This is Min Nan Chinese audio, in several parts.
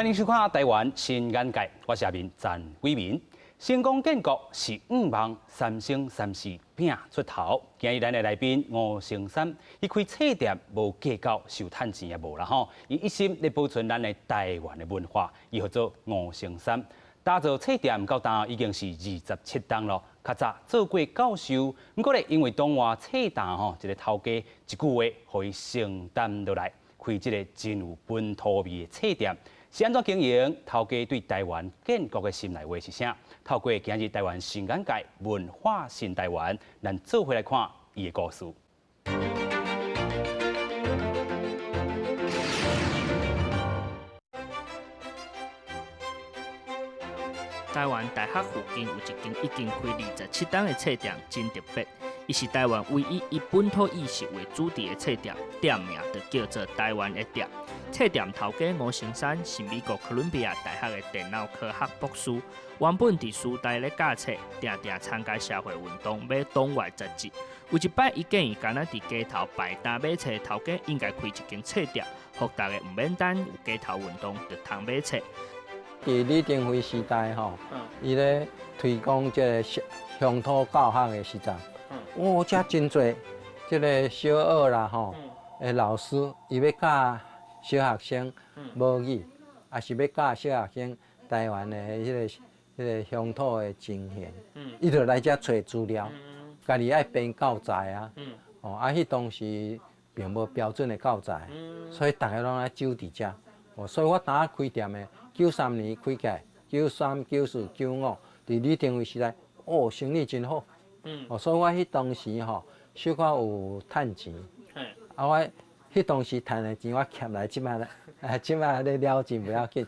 歡迎收看《台灣新眼界》，我是阿明陳偉民。成功建國是願望，三生三世拼出頭。今日咱的來賓吳成三，伊開冊店無計較受趁錢也無啦吼，伊一心咧保存咱的台灣的文化，伊號做吳成三。打造冊店到今已經是27冬咯。較早做過教授，毋過咧因為東華冊店吼一个頭家一句話，予伊承擔落來，開這个真有本土味的冊店。是按怎經營？頭家對台灣建國的心內話是啥？透過今日台灣新眼界文化新台灣，咱做伙來看伊的故事。台灣大學附近有一間已經開27冬的冊店，真特別。伊是台灣唯一以本土意識為主題的冊店，店名就叫做台灣的店。冊店頭家吳成山是美國哥倫比亞大學的電腦科學博士，原本佇師大咧教冊，定定參加社會運動，買黨外雜誌。有一擺，伊建議敢若佇街頭擺攤買冊，頭家應該開一間冊店，予逐个毋免等有街頭運動就通買冊。佇李登輝時代吼，伊咧推廣這个鄉土教學的時陣，哦，遮真濟，這个小學啦吼，的老師伊欲教小學生母語，抑是欲教小學生台灣的彼个鄉土的情形，伊就來遮揣資料，家己愛編教材啊，哦，啊，彼當時並無標準的教材，所以逐个攏愛守佇遮。哦，所以我當仔開店的，93年開起來，93、94、95，佇李登輝時代，哦，生意真好。哦，所以我彼當時吼，小可有趁錢。啊，我彼當時趁的錢，我挾來這擺來，這擺咧了錢袂要緊。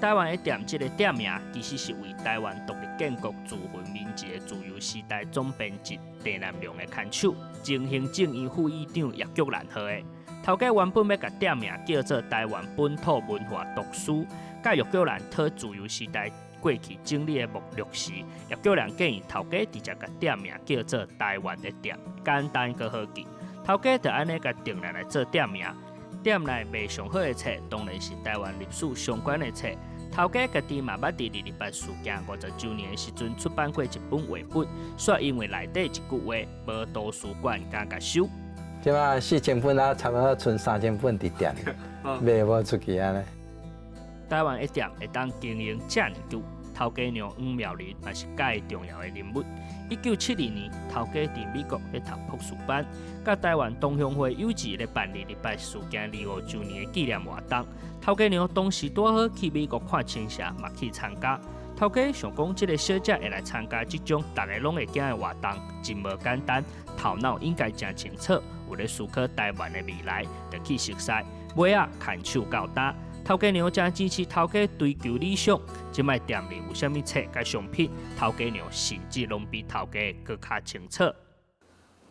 台灣的店這个店名，其實是為台灣獨立建國自奮民治的自由時代總編輯鄭南榕的牽手，前行政院副院長葉菊蘭號的。頭家原本欲共店名叫做台灣本土文化圖書，佮葉菊蘭討自由時代過去整理的目錄時，葉菊蘭建議頭家直接共店名叫做台灣的店，簡單閣好記。頭家就按呢共定來來做店名。店內賣上好的冊，當然是台灣歷史相關的冊。頭家家己嘛捌佇二二八事件50週年的時陣出版過一本繪本，煞因為內底一句話無圖書館敢共收。這擺4000本啊，差不多賰3000本佇店，賣無出去按呢。台灣的店會當經營遮爾久，頭家娘黃妙玲嘛是蓋重要的人物。1972年，頭家佇美國咧讀博士班，佮台灣同鄉會有志咧辦二二八事件25週年的紀念活動。頭家娘當時拄好去美國看親戚，嘛去參加。頭家想講，這个小姐會來參加這種逐个攏會驚的活動，真無簡單，頭腦應該誠清楚，有咧思考台灣的未來，就去熟似，尾仔牽手到今。頭家娘誠支持頭家追求理想，這擺店裡有啥物冊佮商品，頭家娘甚至攏比頭家閣較清楚。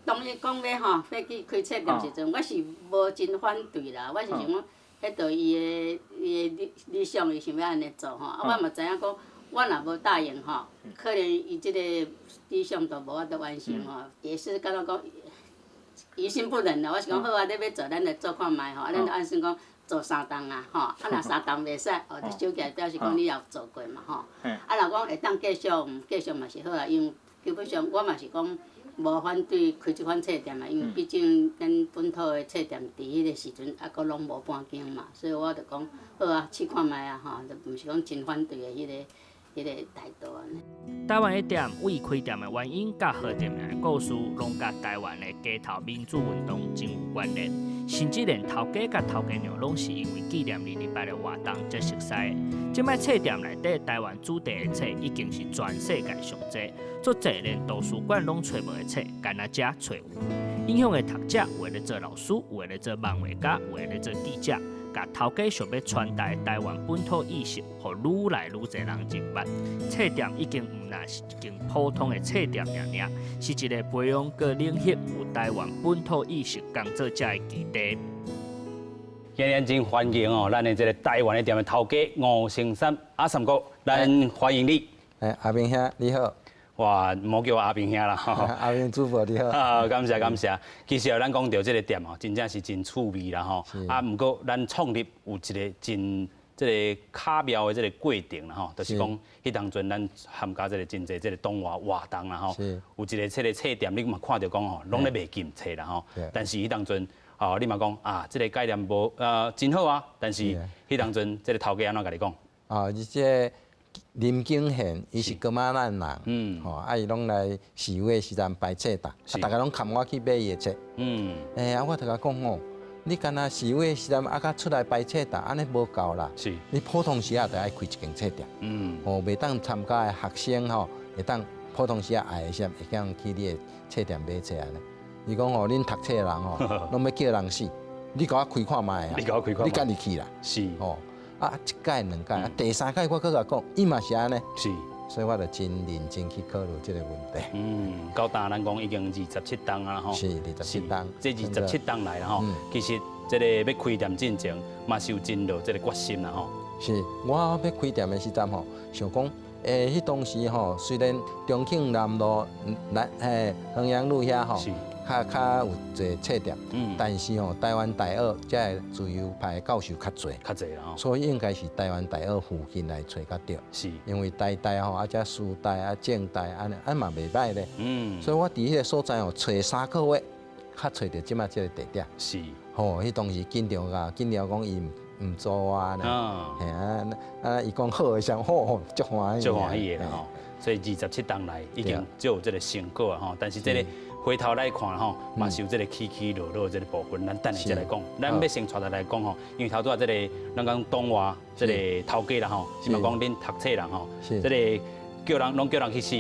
當伊講欲吼，欲去開冊店時陣，我是無真反對啦，我是想講，彼著伊的理想，伊想欲按呢做吼，啊，我嘛知影講，我若無答應吼，可能伊這个理想就無法度完成吼，也是感覺講於心不忍啦。我是講好啊，你欲做，咱來做看覓吼，啊，咱就按算講做三冬啊，吼，啊，若三冬袂使，哦，就收起來，表示講你也有做過嘛，吼。啊，若講會當繼續，繼續嘛是好啊，因為基本上我嘛是講無反對開這款冊店啊，因為畢竟咱本土的冊店佇彼个時陣猶閣攏無半間嘛，所以我就講好啊，試看覓啊，吼，就毋是講真反對的彼个。彼个態度按呢。台灣的店為開店的原因，佮號店名的故事，攏佮台灣的街頭民主運動真有關聯。甚至連頭家佮頭家娘攏是因為紀念二二八的活動才熟似的。這擺冊店內底台灣主題的冊已經是全世界上濟，足濟連圖書館攏揣無的冊，干焦遮揣有。影響的讀者有的咧做老師，有的咧做漫畫家，有的咧做記者。共頭家想欲傳達的台灣本土意識，予愈來愈濟人認捌。冊店已經毋但是一間普通的冊店爾爾，是一个培養閣領翕有台灣本土意識工作者的基地。今日真歡迎哦，咱的這个台灣的店的頭家吳成三阿三哥，咱歡迎你。欸，阿明兄你好。哇，毋好叫我阿明兄啦，阿明主播你好。啊，感謝感謝。其實咱講著這个店哦，真正是真趣味啦吼。啊，毋過咱創立有一个真。這个巧妙的這个過程啦吼，就是講彼當陣咱參加這个真濟這个黨外活動啦吼，有一个這个冊店，你嘛看著講吼，攏咧賣禁冊啦吼，但是彼當陣哦，你嘛講啊，這个概念無真好啊，但是彼當陣這个頭家按怎共你講？啊，這個林景賢，伊是噶瑪蘭人，吼，啊，伊攏來示威時陣排冊單，啊，逐家攏崁我去買伊的冊，欸，啊，我就共講吼，你敢若示威時陣啊，閣出來排冊單，按呢無夠啦，你普通時啊，就愛開一間冊店，吼，袂當參加的學生吼，會當普通時啊愛的時陣會當去你的冊店買冊按呢。伊講吼，恁讀冊的人吼，攏欲叫人死，你共我開看覓啊？你共我開看覓，你家己去啦。吼。啊，一擺兩擺，啊，第三擺我閣共講，伊嘛是按呢。所以我就真認真去考慮這個問題。嗯，到今咱講已經27冬啊吼。是27冬。這二十七冬來啦吼，其實這个欲開店進前，嘛是有真落這个決心啦吼。是，我欲開店的時陣吼，想講，欸，彼當時吼，雖然中慶南路、南嘿衡陽路遐吼，較較有濟冊店，但是吼，台灣大學遮的自由派教授較濟，較濟啦吼，所以應該是台灣大學附近來揣較著。因為台大吼，啊遮師大啊政大按呢，啊嘛袂䆀咧。所以我佇彼个所在吼，揣3個月，較揣著這馬這个地點。吼，彼當時緊張甲緊張講伊毋租我呢。嘿啊，啊伊講好的時陣，吼足歡喜。足歡喜的啦吼。所以27冬來已經就有這个成果啊吼，但是這个回頭來看吼，嘛是有這个起起落落這个部分。咱等下再來講，咱欲先帶來來講吼，因為頭拄仔這个咱講黨外這个頭家啦吼，是嘛講恁讀冊人吼，這个叫人攏叫人去死，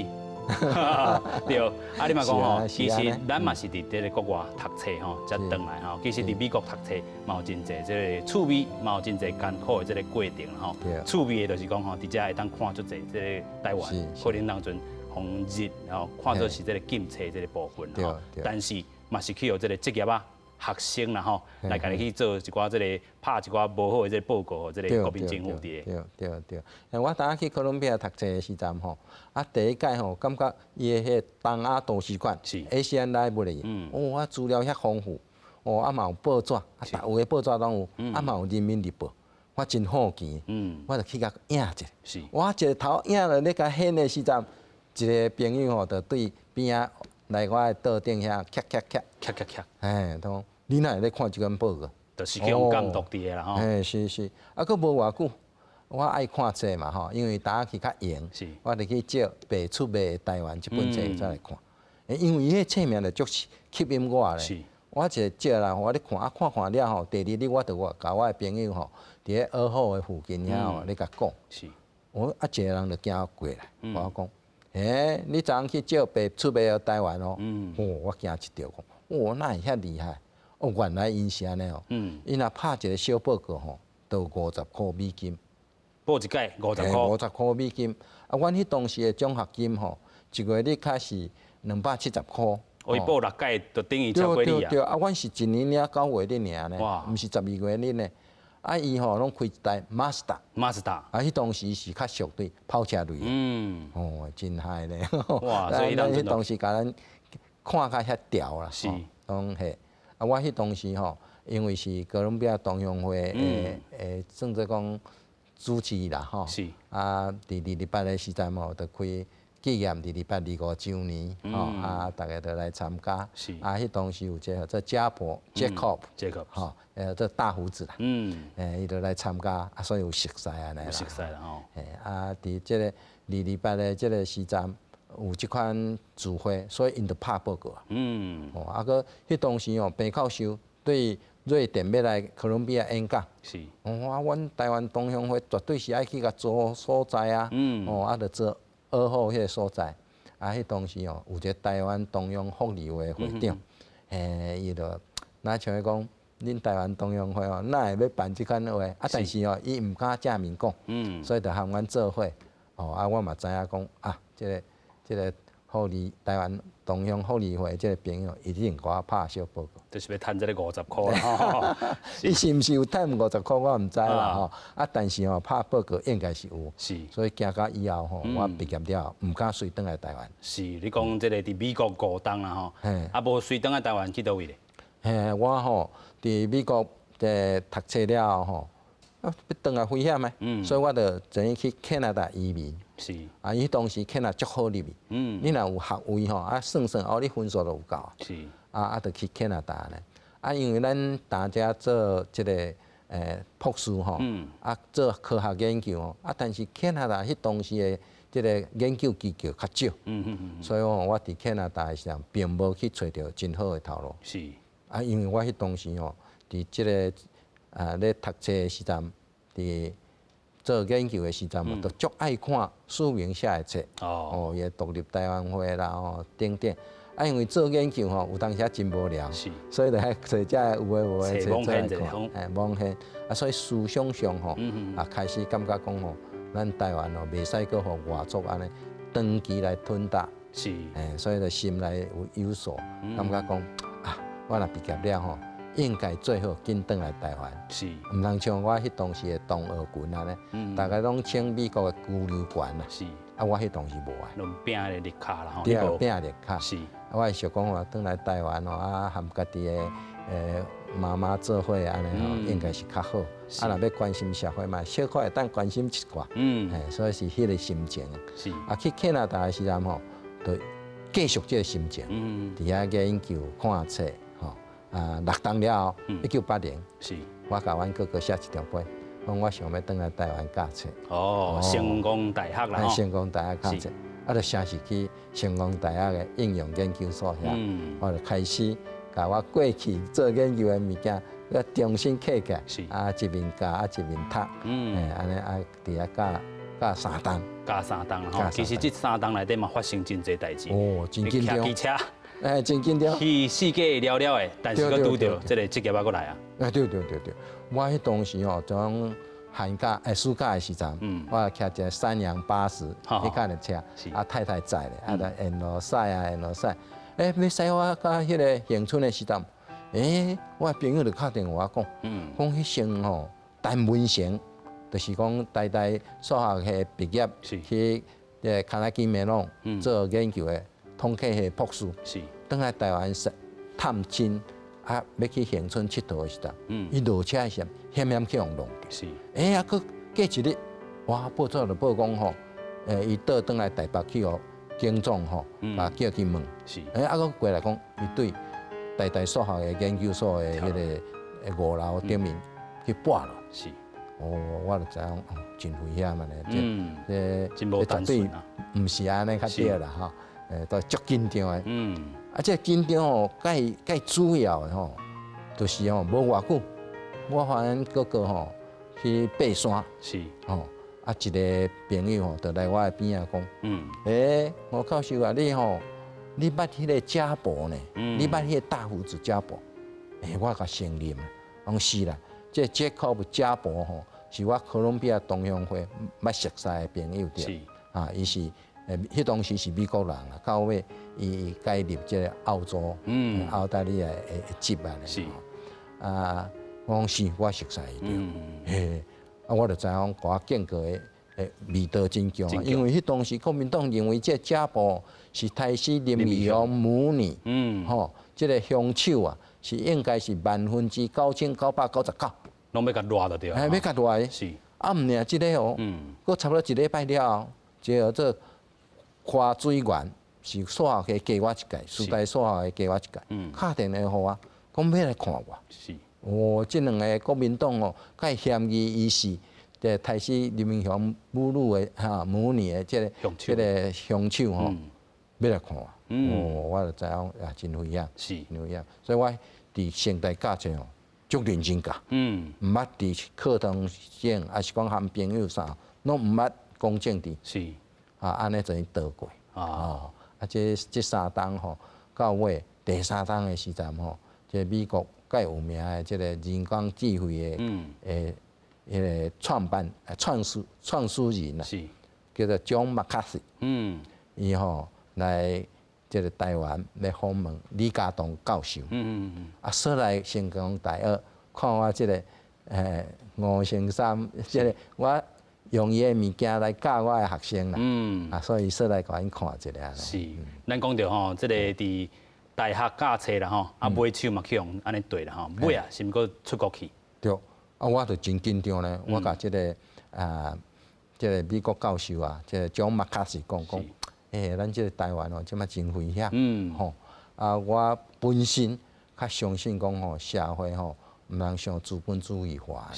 對。啊，你嘛講吼，其實咱嘛是佇這个國外讀冊吼，才轉來吼。其實佇美國讀冊嘛有真濟這个趣味，嘛有真濟艱苦的這个過程吼。趣味的就是講吼，佇遮會當看足濟這个台灣，可能當陣予日吼看做是這个禁冊這个部分吼，但是嘛是去予這个職業仔學生啦吼，來共你去做一寡這个拍一寡無好的這个報告，這个國民政府佇對對對，我當去哥倫比亞讀冊的時陣吼，啊第一屆吼，感覺伊的彼个東亞圖書館，Asian Library，哦啊資料遐豐富，哦啊嘛有報紙，啊逐有的報紙攏有，啊嘛有人民日報，我真好奇，我就去共影一下，我一个頭影落咧共顯的時陣，一个朋友吼就對邊仔來我的桌頂遐，咔咔咔，咔咔咔，嘿，伊講你哪會咧看這本報告？就是去予監督佇的啦吼。嘿，是是，啊，閣無偌久，我愛看冊嘛吼，因為早起較閒，我就去借《白出賣的台灣》這本冊再來看。因為伊彼冊名就足吸引我咧。我一個借來，我咧看，啊看看了吼，第二日我就我共我的朋友吼，佇咧二號的附近遐吼咧共講。我啊一個人就行過來，我講，欸，你昨昏去借《白出賣的台灣》哦？哦，我驚一跳，講，哦，哪會遐厲害？哦，原來𪜶是按呢哦。𪜶若拍一个小報告吼，都五十箍美金。報一擺五十箍。50箍美金。啊，阮彼當時的獎學金吼，一個月你較是270箍。哦，伊報六擺就等於超過你啊。對對對，啊，阮是一年領9月日爾呢，毋是12月日呢。啊，伊吼攏開一台馬自達。馬自達。啊，彼當時是較俗對跑車類的。哦，真害咧。哇，所以彼當時共咱看甲遐潮啦。攏嘿。啊，我彼當時吼，因為是哥倫比亞同鄉會的算做講主持啦吼。啊，佇228的時陣吼，就開紀念228 25週年吼，啊，逐家就來參加。啊，彼當時有一个叫做加伯 Jacob，吼，做大鬍子啦。欸，伊就來參加，啊，所以有熟似按呢啦。熟似啦吼。嘿，啊，佇這个二二八的這个時陣，有這款聚會，所以𪜶就拍報告。哦，啊，閣彼當時哦，彭教授對瑞典欲來哥倫比亞演講。哦，啊，阮台灣同鄉會絕對是愛去共租所在啊。哦，啊，就租二號彼个所在。啊，彼當時哦，有一个台灣同鄉福利會會長，嘿，伊就若像伊講，恁台灣同鄉會哦，哪會欲辦這款話？啊，但是哦，伊毋敢正面講，所以就含阮做伙。哦，啊，我嘛知影講啊，這个福利台灣同鄉福利會這个朋友一定共我拍小報告，就是欲趁這个五十箍啦。伊是毋是有趁五十箍，我毋知啦吼。啊，但是吼拍報告應該是有。所以行到以後吼，我畢業了後，毋敢隨轉來台灣。是，你講這个佇美國5冬啦吼，啊無隨轉來台灣去佗位咧？嘿，我吼佇美國佇讀冊了後吼，啊，欲轉來危險的，所以我就等於去加拿大移民。啊，伊當時加拿大足好入去。你若有學位吼，啊算算哦，你分數就有夠。啊，就去加拿大咧。啊，因為咱大家做這个博士吼，啊做科學研究吼，啊但是加拿大彼當時的這个研究機構較少。所以講我佇加拿大的時陣，並無去揣著真好的頭路。啊，因為我彼當時吼，佇這个咧讀冊的時陣，佇做研究的時陣嘛，都足愛看署名寫的冊。哦，伊的獨立台灣會啦，吼等等。啊，因為做研究吼，有當時真無聊，所以就愛揣遮有的無的冊做來看，網獻。啊，所以思想上吼，啊開始感覺講吼，咱台灣哦，袂使閣予外族按呢長期來吞打。所以就心內有有數，感覺講啊，我若畢業了吼，應該最好緊轉來台灣。毋通像我彼當時的同學群按呢，大家攏穿美國的居留權啊。啊，我彼當時無啊。攏拼咧綠卡啦吼。對，拼綠卡。啊，我會想講話，轉來台灣吼，啊，和家己的媽媽做伙按呢吼，應該是較好。啊，若欲關心社會嘛，小可會當關心一寡。所以是彼个心情。啊，去加拿大的時陣吼，就繼續這个心情。佇遐研究看冊吼，啊，6冬了後，1980，我共阮哥哥寫一張批，講我想欲轉來台灣教冊。哦，成功大學啦。成功大學教冊。啊，就正式去成功大學的應用研究所遐，我就開始共我過去做研究的物件，閣重新拾起來，啊，一面教啊，一面讀，按呢啊，佇遐教教三冬，教三冬吼。其實這三冬內底嘛發生真濟代誌。哦，真緊張。騎車，真緊張。去四界了了的，但是閣拄著這个職業仔閣來啊。對對對對，我彼當時吼，從寒假暑假的時陣，我騎一个三陽巴士，彼架的車，啊太太載咧，啊就沿路駛啊沿路駛，欲駛我到彼个恆春的時陣，我的朋友就敲電話講，講彼先吼陳文成，就是講台大數學系畢業去卡內基梅隆做研究的統計系博士，轉來台灣探親。啊，欲去恆春𨑨迌的時陣，伊落車的時陣，險險去予人撞著。啊，閣過一日，哇，報紙就報講吼，伊倒轉來台北去予警總吼，啊叫去問。啊，閣過來講，伊對台大數學的研究所的彼个五樓頂面去跋落。哦，我就知影哦，真危險按呢，這真無單純啊，毋是按呢較對啦吼，都足緊張的。啊，這個緊張吼，蓋主要的吼，就是吼無偌久，我發現哥哥吼去爬山，吼，啊一个朋友吼就來我的邊仔講，吳教授啊，你吼，你捌彼个家伯呢？你捌彼个大鬍子家伯？我共承認，講是啦，這個傑克家伯吼，是我哥倫比亞同鄉會捌熟似的朋友對，啊，伊是。彼當時是美國人啊，到尾伊改入這个澳洲、澳大利亞的籍按呢。啊，我講是，我熟似伊對。嘿，啊，我就知影講，共我警告的味道真強，因為彼當時國民黨認為這个家婆是殺死林義雄母女，吼，這个兇手啊，是應該是9,999%，攏欲共賴就對。嘿，欲共賴。啊，毋爾這个哦，閣差不多一禮拜了後，這個做華水源是數學系加我一屆，師大數學系加我一屆，敲電話予我，講欲來看我。哦，這兩个國民黨哦，蓋嫌疑伊是這殺死林義雄母女的哈母女的這个這个兇手吼，欲來看我。哦，我就知影啊，真危險，真危險。所以我佇成大教冊吼，足認真教。毋捌佇課堂上，抑是講和朋友啥，攏毋捌講政治。啊，按呢就渡過。哦，啊，這三冬吼，到尾第三冬的時陣吼，這美國蓋有名的這个人工智慧的彼个創辦創始人啊，叫做 John McCarthy。伊吼來這个台灣來訪問李家棟教授。啊，煞來成功大學看我這个吳成三，這个我用伊的物件來教我的學生啦。啊，所以煞來共𪜶看一下。是，咱講著吼，這个佇大學教冊啦吼，啊尾手嘛去予按呢對啦吼，尾啊是毋閣出國去？對，啊，我就真緊張咧，我共這个啊，這个美國教授啊，這个蔣麥卡錫講講，欸，咱這个台灣哦，這擺真危險，吼，啊，我本身較相信講吼，社會吼，毋通傷資本主義化。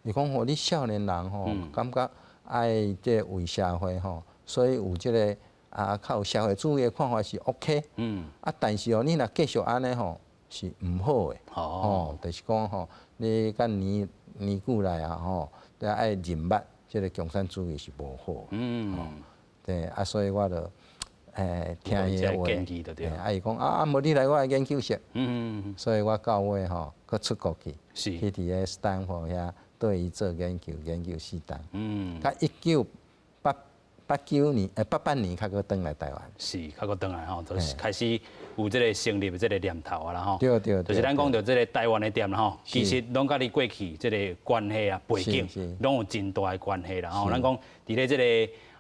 伊講吼，你少年人吼，感覺愛這為社會吼，所以有這个啊，較有社會主義的看法是 OK。啊，但是哦，你若繼續按呢吼，是毋好的。吼，就是講吼，你佮年年久來啊吼，都愛認捌這个共產主義是無好。對，啊，所以我就聽伊的話，啊，伊講啊，無你來我的研究室。所以我到尾吼，閣出國去，去佇个斯坦福遐對伊做研究，研究4冬。到1989年，88年較閣轉來台灣。是，較閣轉來吼，就是開始有這个成立的這个念頭啊啦吼。對對。就是咱講著這个台灣的店啦吼，其實攏佮你過去這个關係啊背景，攏有真大的關係啦吼。咱講佇咧這个。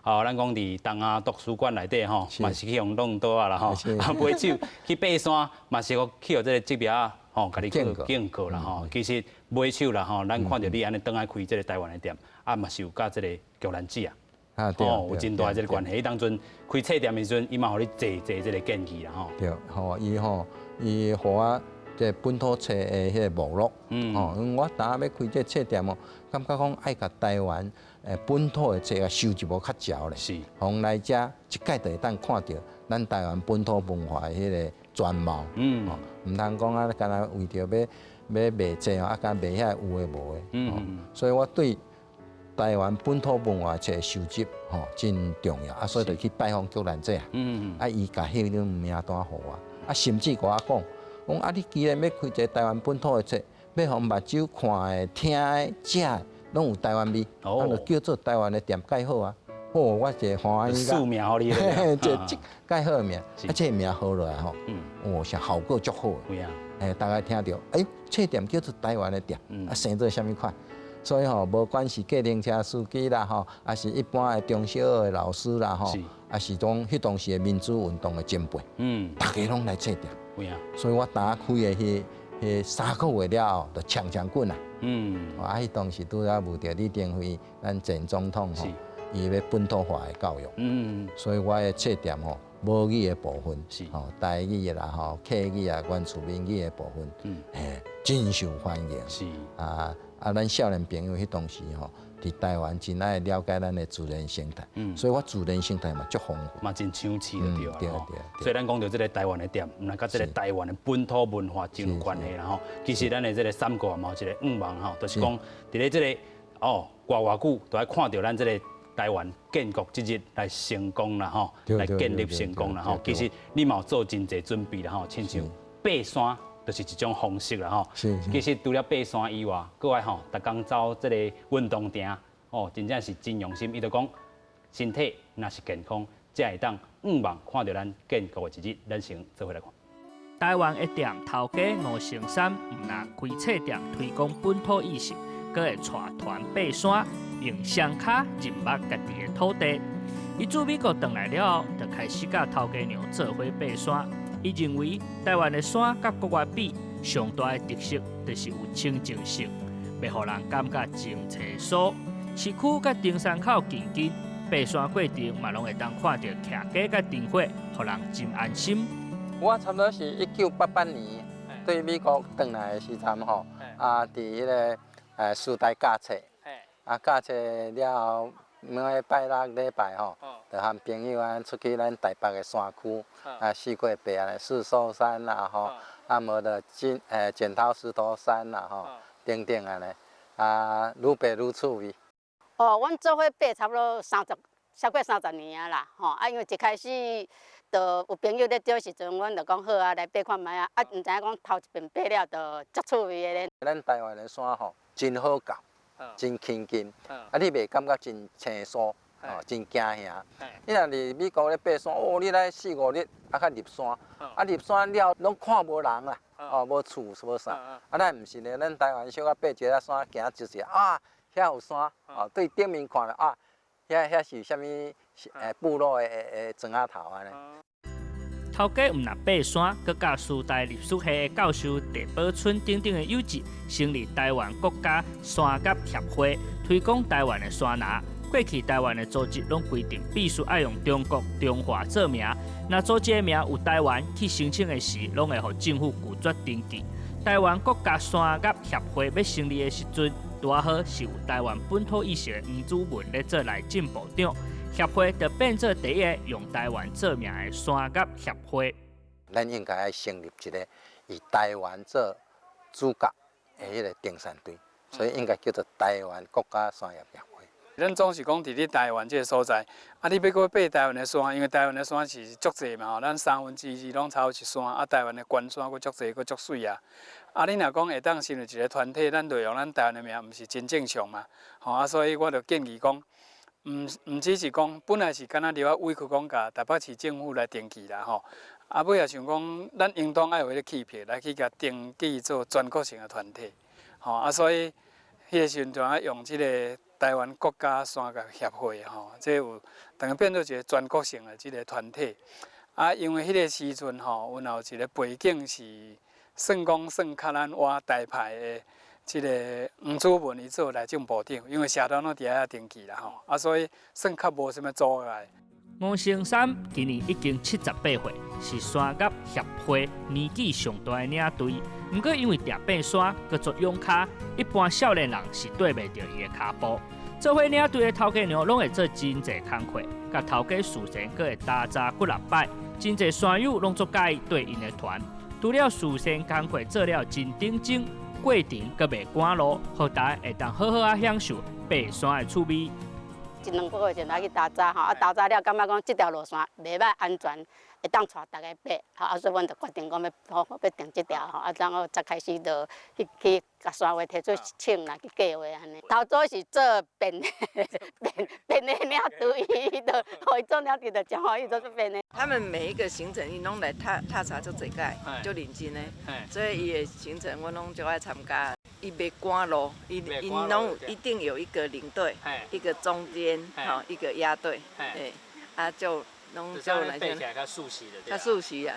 哦，咱講佇東亞圖書館內底吼，嘛是去予弄倒啊啦吼，啊，買手去爬山，嘛是去予這个職業吼，共你去警告啦吼。其實買手啦吼，咱看著你按呢轉來開這个台灣的店，啊嘛是有佮這个玉蘭姊啊，吼，有真大的這个關係。彼當陣開冊店的時陣，伊嘛予你濟濟這个建議啦吼。對，吼，伊吼，伊予我這本土冊的彼个目錄，吼，因為我當欲開這冊店哦，感覺講愛共台灣本土的冊啊收集無較齊咧，予來遮一擺就會當看著咱台灣本土文化的彼个全貌，吼，毋通講啊，干焦為著欲欲賣冊啊，敢賣遐有的無的，所以我對台灣本土文化冊收集吼真重要，啊，所以就去拜訪玉蘭姐啊，啊，伊共彼張名單予我，啊，甚至共我講，講啊，你既然欲開一个台灣本土的冊，欲予目睭看的、聽的、食的，攏有台灣味，啊，就叫做台灣的店蓋好啊。哦，我一个歡喜署名予你這這蓋好名，啊，這个名號落來吼，哦，是效果足好的。欸，大家聽著，欸，冊店叫做台灣的店，啊，生做啥物款？所以吼，無管是計程車司機啦吼，抑是一般的中小學的老師啦吼，抑是講彼當時的民主運動的前輩，逐家攏來冊店。所以我當開的彼3個月了後，就搶搶滾啊！啊，彼當時拄才遇著李登輝咱前總統吼，伊欲本土化的教育，所以我的冊店吼，母語的部分，吼台語啦吼，客語啊，原住民語的部分，嘿，真受歡迎。啊啊，咱少年朋友彼當時吼，佇台灣真愛了解咱的自然生態，所以我自然生態嘛足豐富，嘛真搶市就對啊。所以咱講著這个台灣的店，毋但佮這个台灣的本土文化真有關係啦吼。其實咱的這个三個嘛有一個願望吼，就是講佇咧這个哦，偌偌久都愛看著咱這个台灣建國這日來成功啦吼，來建立成功啦吼。其實你嘛有做真濟準備啦吼，親像爬山就是一種方式啦吼。其實除了爬山以外，閣愛吼，逐工走這个運動埕，哦，真正是真用心。伊就講，身體若是健康，才會當向望看著咱建國的一日。咱先做伙來看。台灣的店頭家吳成山，毋但開冊店推廣本土意識，閣會帶團爬山，用雙跤認捌家己的土地。伊自美國轉來了後，就開始佮頭家娘做伙爬山。伊認為台灣的山佮國外比，上大的特色就是有清淨性，袂予人感覺真凄疏。市區佮登山口近近，爬山過程嘛攏會當看著徛家佮燈火，予人真安心。我差不多是1988年對美國轉來的時陣吼，啊，佇彼个師大教冊，啊教冊了後，每拜六禮拜吼，就和朋友啊出去咱台北的山區，啊四界爬啊，四獸山啦吼，啊無就剪剪刀石頭山啦吼，等等按呢，啊愈爬愈趣味。哦，阮做伙爬差不多三十，超過30年啊啦，吼啊，因為一開始就有朋友咧招時陣，阮就講好啊，來爬看覓啊，啊，毋知影講頭一遍爬了就足趣味的咧。咱台灣的山吼，真好𠢕，真親近，啊，你袂感覺真生疏，哦，真驚嚇。你若佇美國咧爬山，哦，你來四五日啊，較入山，啊入山了攏看無人啦，哦，無厝無啥。啊，咱毋是咧，咱台灣小可爬一下山，行就是啊，遐有山，哦，對頂面看咧啊，遐遐是啥物部落的的的莊仔頭按呢。頭家毋但爬山，閣佮師大歷史系的教授鄭寶春等等的友誼，成立台灣國家山岳協會，推廣台灣的山林。過去台灣的組織攏規定必須愛用中國中華做名，若組織的名有台灣，去申請的時，攏會予政府拒絕登記。台灣國家山岳協會欲成立的時陣，拄仔好是有台灣本土意識的黃祖文咧做內政部長，協會就變做第一个用台灣做名的山岳協會。咱應該愛成立一个以台灣做主角的彼个登山隊，所以應該叫做台灣國家山岳協會。咱總是講佇咧台灣這个所在，啊，你欲閣爬台灣的山，因為台灣的山是足濟嘛吼，咱2/3攏差不多是山，啊，台灣的懸山閣足濟，閣足媠啊。啊，你若講會當成立一个團體，咱就用咱台灣的名，毋是真正常嘛？吼啊，所以我就建議講，毋只是講，本來是敢若入來委屈講，共台北市政府來登記啦吼。啊，尾仔想講，咱應當愛有彼个氣魄來去共登記做全國性的團體，吼啊，所以彼个時陣就愛用這个台灣國家山岳協會吼，這有等於變做一个全國性的這个團體。啊，因為彼个時陣吼，阮也有一个背景是算講算較咱倚台派的這个黃祖文伊做內政部長，因為社團攏佇遐登記啦吼，啊，所以算較無啥物阻礙。吳成三今年已經78歲，是山岳協會年紀上大的領隊。毋過因為定爬山，閣足勇跤，一般少年人是綴袂著伊的跤步。做伙領隊的頭家娘攏會做真濟工課，佮頭家事先閣會打雜幾若擺，真濟山友攏足佮意綴𪜶的團。除了事先工課做了真認真，過程閣袂趕路，予大家會當好好仔享受爬山的趣味。一兩個月前來去踏查吼，啊踏查了感覺講這條路線袂䆀安全，會當帶大家爬，啊所以阮就決定講欲好欲定這條吼，啊然後才開始就去去共山會提出請來去計劃按呢。頭拄是做便便便的領隊，伊就予伊做領隊就誠歡喜做便的。他們每一個行程，伊攏來踏踏查足濟擺，足認真的，所以伊的行程我攏足愛參加。伊袂趕路，伊伊攏一定有一個領隊，一個中間，吼，一個壓隊，對，啊就攏就來這樣。較舒適啊。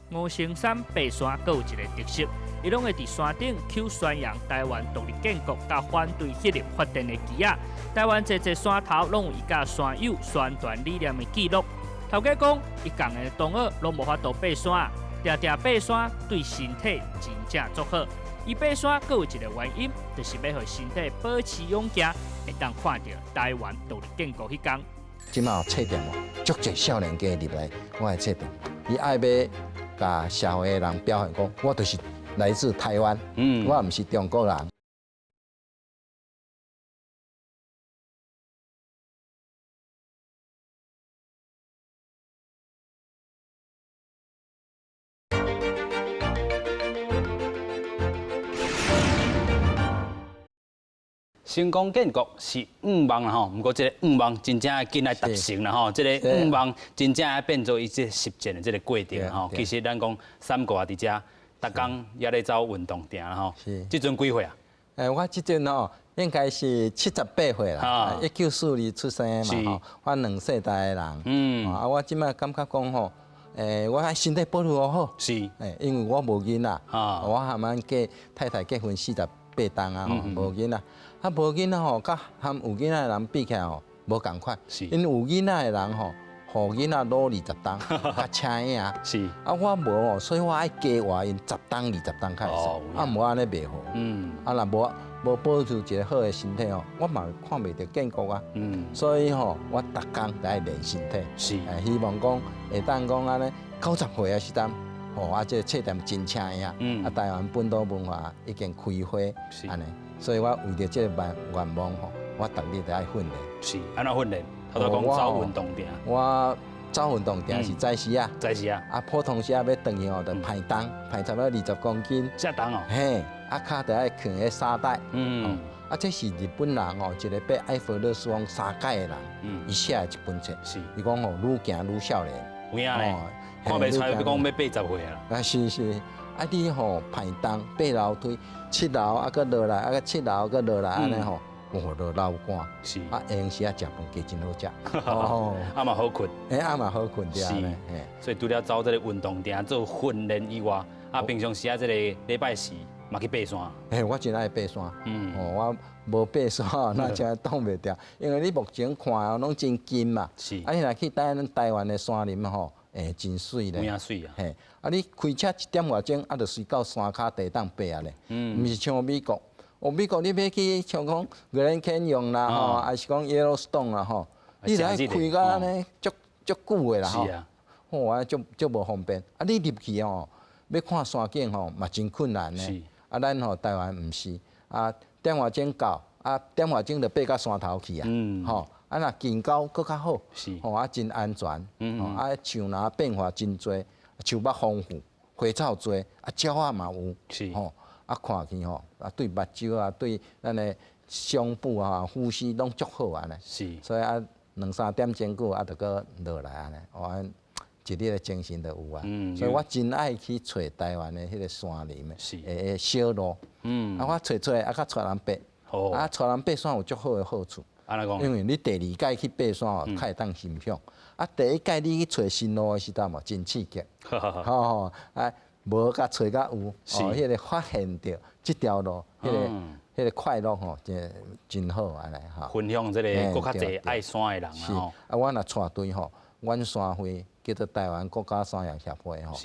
吳成山爬山閣有一个特色，伊攏會佇山頂抾宣揚台灣獨立建國佮反對核能發電的旗仔。台灣濟濟山頭攏有伊佮山友宣傳理念的記錄。頭家講，伊仝个同學攏無法度爬山，定定爬山對身體真正足好。伊爬山閣有一个原因，就是欲予身體保持勇健，會當看著台灣獨立建國彼天。這馬有冊店哦，足濟少年家入來我的冊店，伊愛欲共社會的人表現講，我就是來自台灣，我毋是中國人。成功建國是願望啦吼，毋過這個願望真正緊來達成啦吼，這個願望真正愛變做伊這實踐的這個過程吼。其實咱講三哥佇遮，逐工也咧走運動埕啦吼。這陣幾歲啊？我這陣吼應該是78歲啦，1942出生的嘛吼，我兩世代的人。啊，我這擺感覺講吼，我愛身體保持好。因為我無囡仔，我含阮太太結婚48冬啊吼，無囡仔。啊，無囡仔吼，佮含有囡仔的人比起來吼，無仝款。因為有囡仔的人吼，予囡仔老20冬，較請影。啊，我無哦，所以我愛加活𪜶10冬20冬較會使。啊，無按呢袂好。啊，若無保持一个好的身體吼，我嘛看袂著建國啊。所以吼，我逐工都愛練身體。希望講會當講按呢，90歲的時陣，吼啊，這个冊店真請影。啊，台灣本土文化已經開花，按呢。所以我為著這个願望吼，我逐日都愛訓練。是，按怎訓練？頭拄講走運動埕。我走運動埕是早時啊。早時啊。啊，普通時啊，欲轉去吼，就排重，排差不多20公斤。遮重哦。嘿，啊，跤就愛囥彼沙袋。啊，這是日本人吼，一個爬艾佛勒斯峰三擺的人，伊寫的一本冊。伊講吼，愈行愈少年。有影咧，看袂出來，欲講欲80歲啊。啊，是是。啊，你吼排重爬樓梯，7樓啊，閣落來，啊，閣7樓閣落來，按呢吼，哦，就流汗，啊，閒時啊食飯加真好食，哦，啊嘛好睏，欸，啊嘛好睏對啊，所以除了走這個運動定做訓練以外，啊，平常時啊，這個禮拜四嘛去爬山。嘿，我真愛爬山，哦，我無爬山，那真擋袂牢，因為你目前看哦，攏真近嘛，啊，你若去咱台灣的山林吼，欸，真媠咧，有影媠啊，嘿，啊，你開車一點外鐘，啊，就隨到山跤地當爬啊咧，毋是像美國。哦，美國你欲去像講 Grand Canyon 啦吼，還是講 Yellowstone 啦吼，你著愛開到按呢足足久的啦吼。吼，啊，足足無方便。啊，你入去吼，欲看山景吼，嘛真困難呢。啊，咱吼台灣毋是，啊，點外鐘到，啊，點外鐘就爬到山頭去啊。吼，啊，若近郊閣較好。吼，啊，真安全。吼，啊，樹林變化真濟，樹木豐富，花草濟，啊，鳥仔嘛有。吼。啊，看去吼，啊對目睭啊，對咱的胸部啊、呼吸攏足好按呢。所以啊，兩三點鐘過啊，就閣落來按呢，我一日的精神就有啊。所以我真愛去揣台灣的彼个山林的，小路。啊，我揣揣啊，閣帶人爬。啊，帶人爬山有足好的好處。因為你第二擺去爬山哦，較會當欣賞。啊，第一擺你去揣新路的時陣嘛，真刺激。吼啊！無共揣較有，哦，彼个發現著這條路，彼个快樂吼，真真好按呢吼。分享這個閣較濟愛山的人啊吼。啊，我若帶隊吼，阮山會叫做台灣國家山岳協會吼。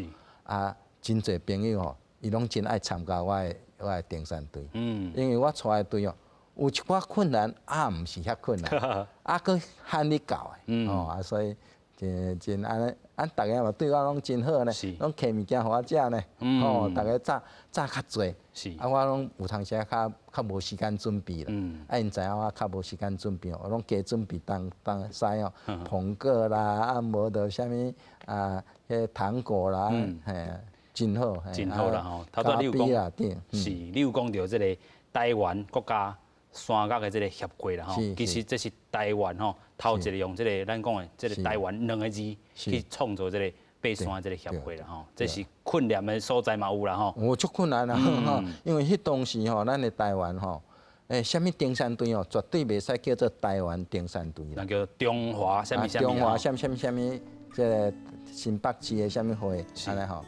啊，真濟朋友吼，伊攏真愛參加我的登山隊。因為我帶的隊哦，有一寡困難，啊，毋是遐困難，啊，閣喊你到的，哦，啊，所以。真真按呢，啊，逐家嘛對我攏真好呢，攏提物件予我食呢，吼，逐家早早較濟，啊，我攏有當時較較無時間準備啦，啊，𪜶知影我較無時間準備，我攏加準備東東西哦，蘋果啦，啊，無就啥物啊，彼个糖果啦，嘿，真好，真好啦吼。頭拄你有講，是，你有講著這个台灣國家山岳的這个協會啦吼，其實這是台灣吼頭一个用這个咱講的這个台灣兩个字去創造這個爬山這个協會啦吼，這是困難的所在嘛有啦吼。有足困難啦，因為彼當時吼，咱的台灣吼，欸，啥物登山隊哦，絕對袂使叫做台灣登山隊啦。那叫中華啥物啥物。中華啥物啥物啥物，這个新北市的啥物會，按呢吼。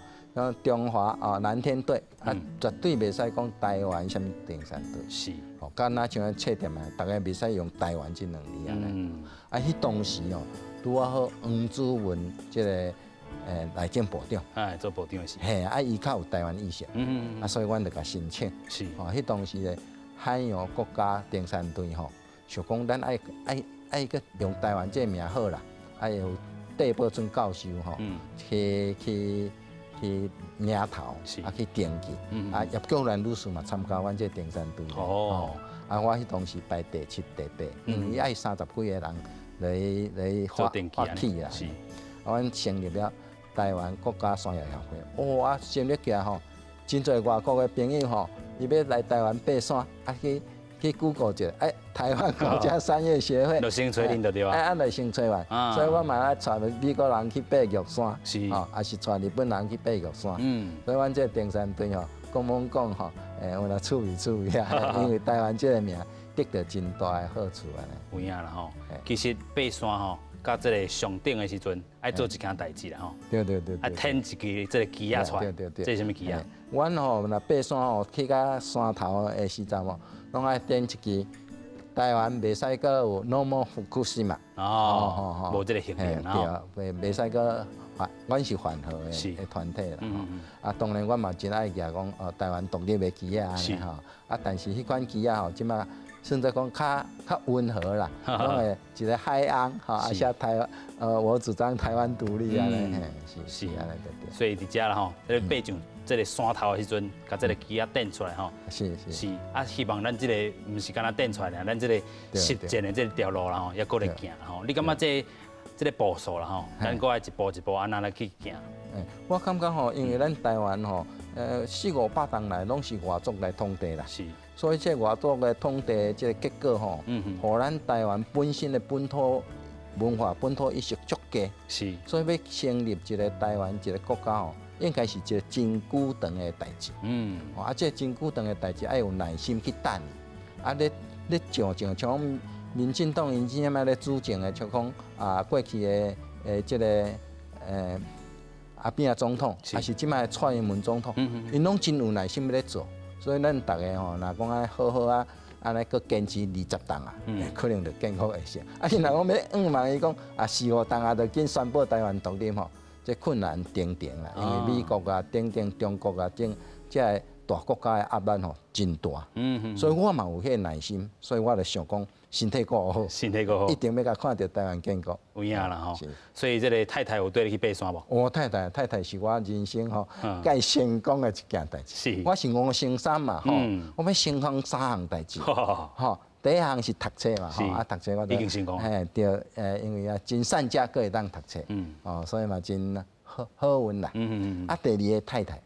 中華啊藍天隊啊，絕對袂使講台灣啥物登山隊。哦，敢若像冊店啊，逐家袂使用台灣這兩字按呢。啊，彼當時哦，拄仔好黃子文這个內政部長。哎，做部長的時。嘿，啊，伊較有台灣意識。啊，所以阮就共申請。哦，彼當時的海洋國家登山隊吼，想講咱愛愛愛閣用台灣這个名好啦，啊，有戴寶春教授吼，去去。去領頭，啊去登記，啊葉菊蘭女士嘛參加阮這登山隊。哦，啊我彼當時排第七、第八，因為伊愛三十幾個人來來發發起啦。啊，阮成立了台灣國家山岳協會。哦，啊成立起來吼，真濟外國的朋友吼，伊欲來台灣爬山，啊去去 Google 一下，欸，台灣國家山岳協會，就先揣恁就對啊。欸，啊，就先揣阮，所以我嘛愛帶美國人去爬玉山，吼，抑是帶日本人去爬玉山。所以阮這個登山隊吼，講罔講吼，欸，有那趣味趣味啊，因為台灣這個名得著真大的好處按呢。有影啦吼，其實爬山吼，到這个上頂的時陣，愛做一件代誌啦吼。對對對。愛添一支這个旗仔出來。對對對。這是啥物旗仔？阮吼若爬山吼，去到山頭的時陣吼，攏愛點一支。台灣袂使閣有 No more Fukushima。哦，無這个核能對，袂使閣反，阮是反核的團體啦。啊，當然阮嘛真愛舉講，哦，台灣獨立的旗仔按呢吼。啊，但是彼款旗仔吼，這擺算做講較較溫和啦，攏會一个海鶯吼，啊寫台灣，我主張台灣獨立按呢，嘿，是是按呢對對。所以佇遮啦吼，這个爬上這个山頭的時陣，共這个旗仔展出來吼，是是是啊，希望咱這个毋是干焦展出來爾，咱這个實踐的這个條路啦吼，猶閣咧行吼。你感覺這這个步數啦吼，咱閣愛一步一步按怎來去行？我感覺吼，因為咱台灣吼，四五百年來攏是外族來統治啦，所以這外族的統治這个結果吼，予咱台灣本身的本土文化、本土意識足低，所以欲成立一个台灣一个國家吼，應該是一个真久長的代誌。啊，這真久長的代誌愛有耐心去等，啊，咧咧上上像民進黨𪜶這擺咧主政的，像講啊過去的這个阿扁總統，抑是這擺蔡英文總統，𪜶攏真有耐心欲咧做，所以咱逐个吼，若講愛好好啊，按呢閣堅持20冬啊，可能就建國會成。啊，你若講欲向望伊講啊四五冬啊，就緊宣布台灣獨立吼，這困難重重啦，因為美國啊等等中國啊等這个大國家的壓力吼真大。所以我嘛有彼個耐心，所以我就想講身體閣好，身體閣好，一定欲共看著台灣建國。有影啦吼。所以這个太太有綴你去爬山無？我太太，太太是我人生吼蓋成功的一件代誌。我是吳成三嘛吼，我欲成功三項代誌。吼，第一項是讀冊嘛吼，啊讀冊我已經成功。嘿對，因為啊真善才閣會當讀冊，哦，所以嘛真好好運啦。啊，第二个太太，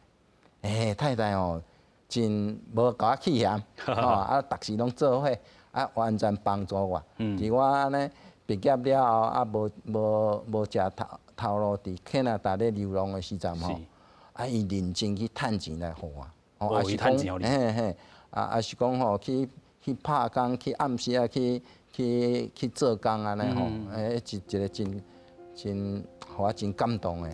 太太吼真無共我棄嫌，吼啊，逐時攏做伙，啊完全幫助我。佇我按呢畢業了後，啊無無無食頭頭路佇加拿大咧流浪的時陣吼，啊伊認真去趁錢來予我，哦，伊趁錢予你。嘿嘿，啊啊是講吼去去拍工，去暗時啊去去去做工按呢吼，一一个真真予我真感動的，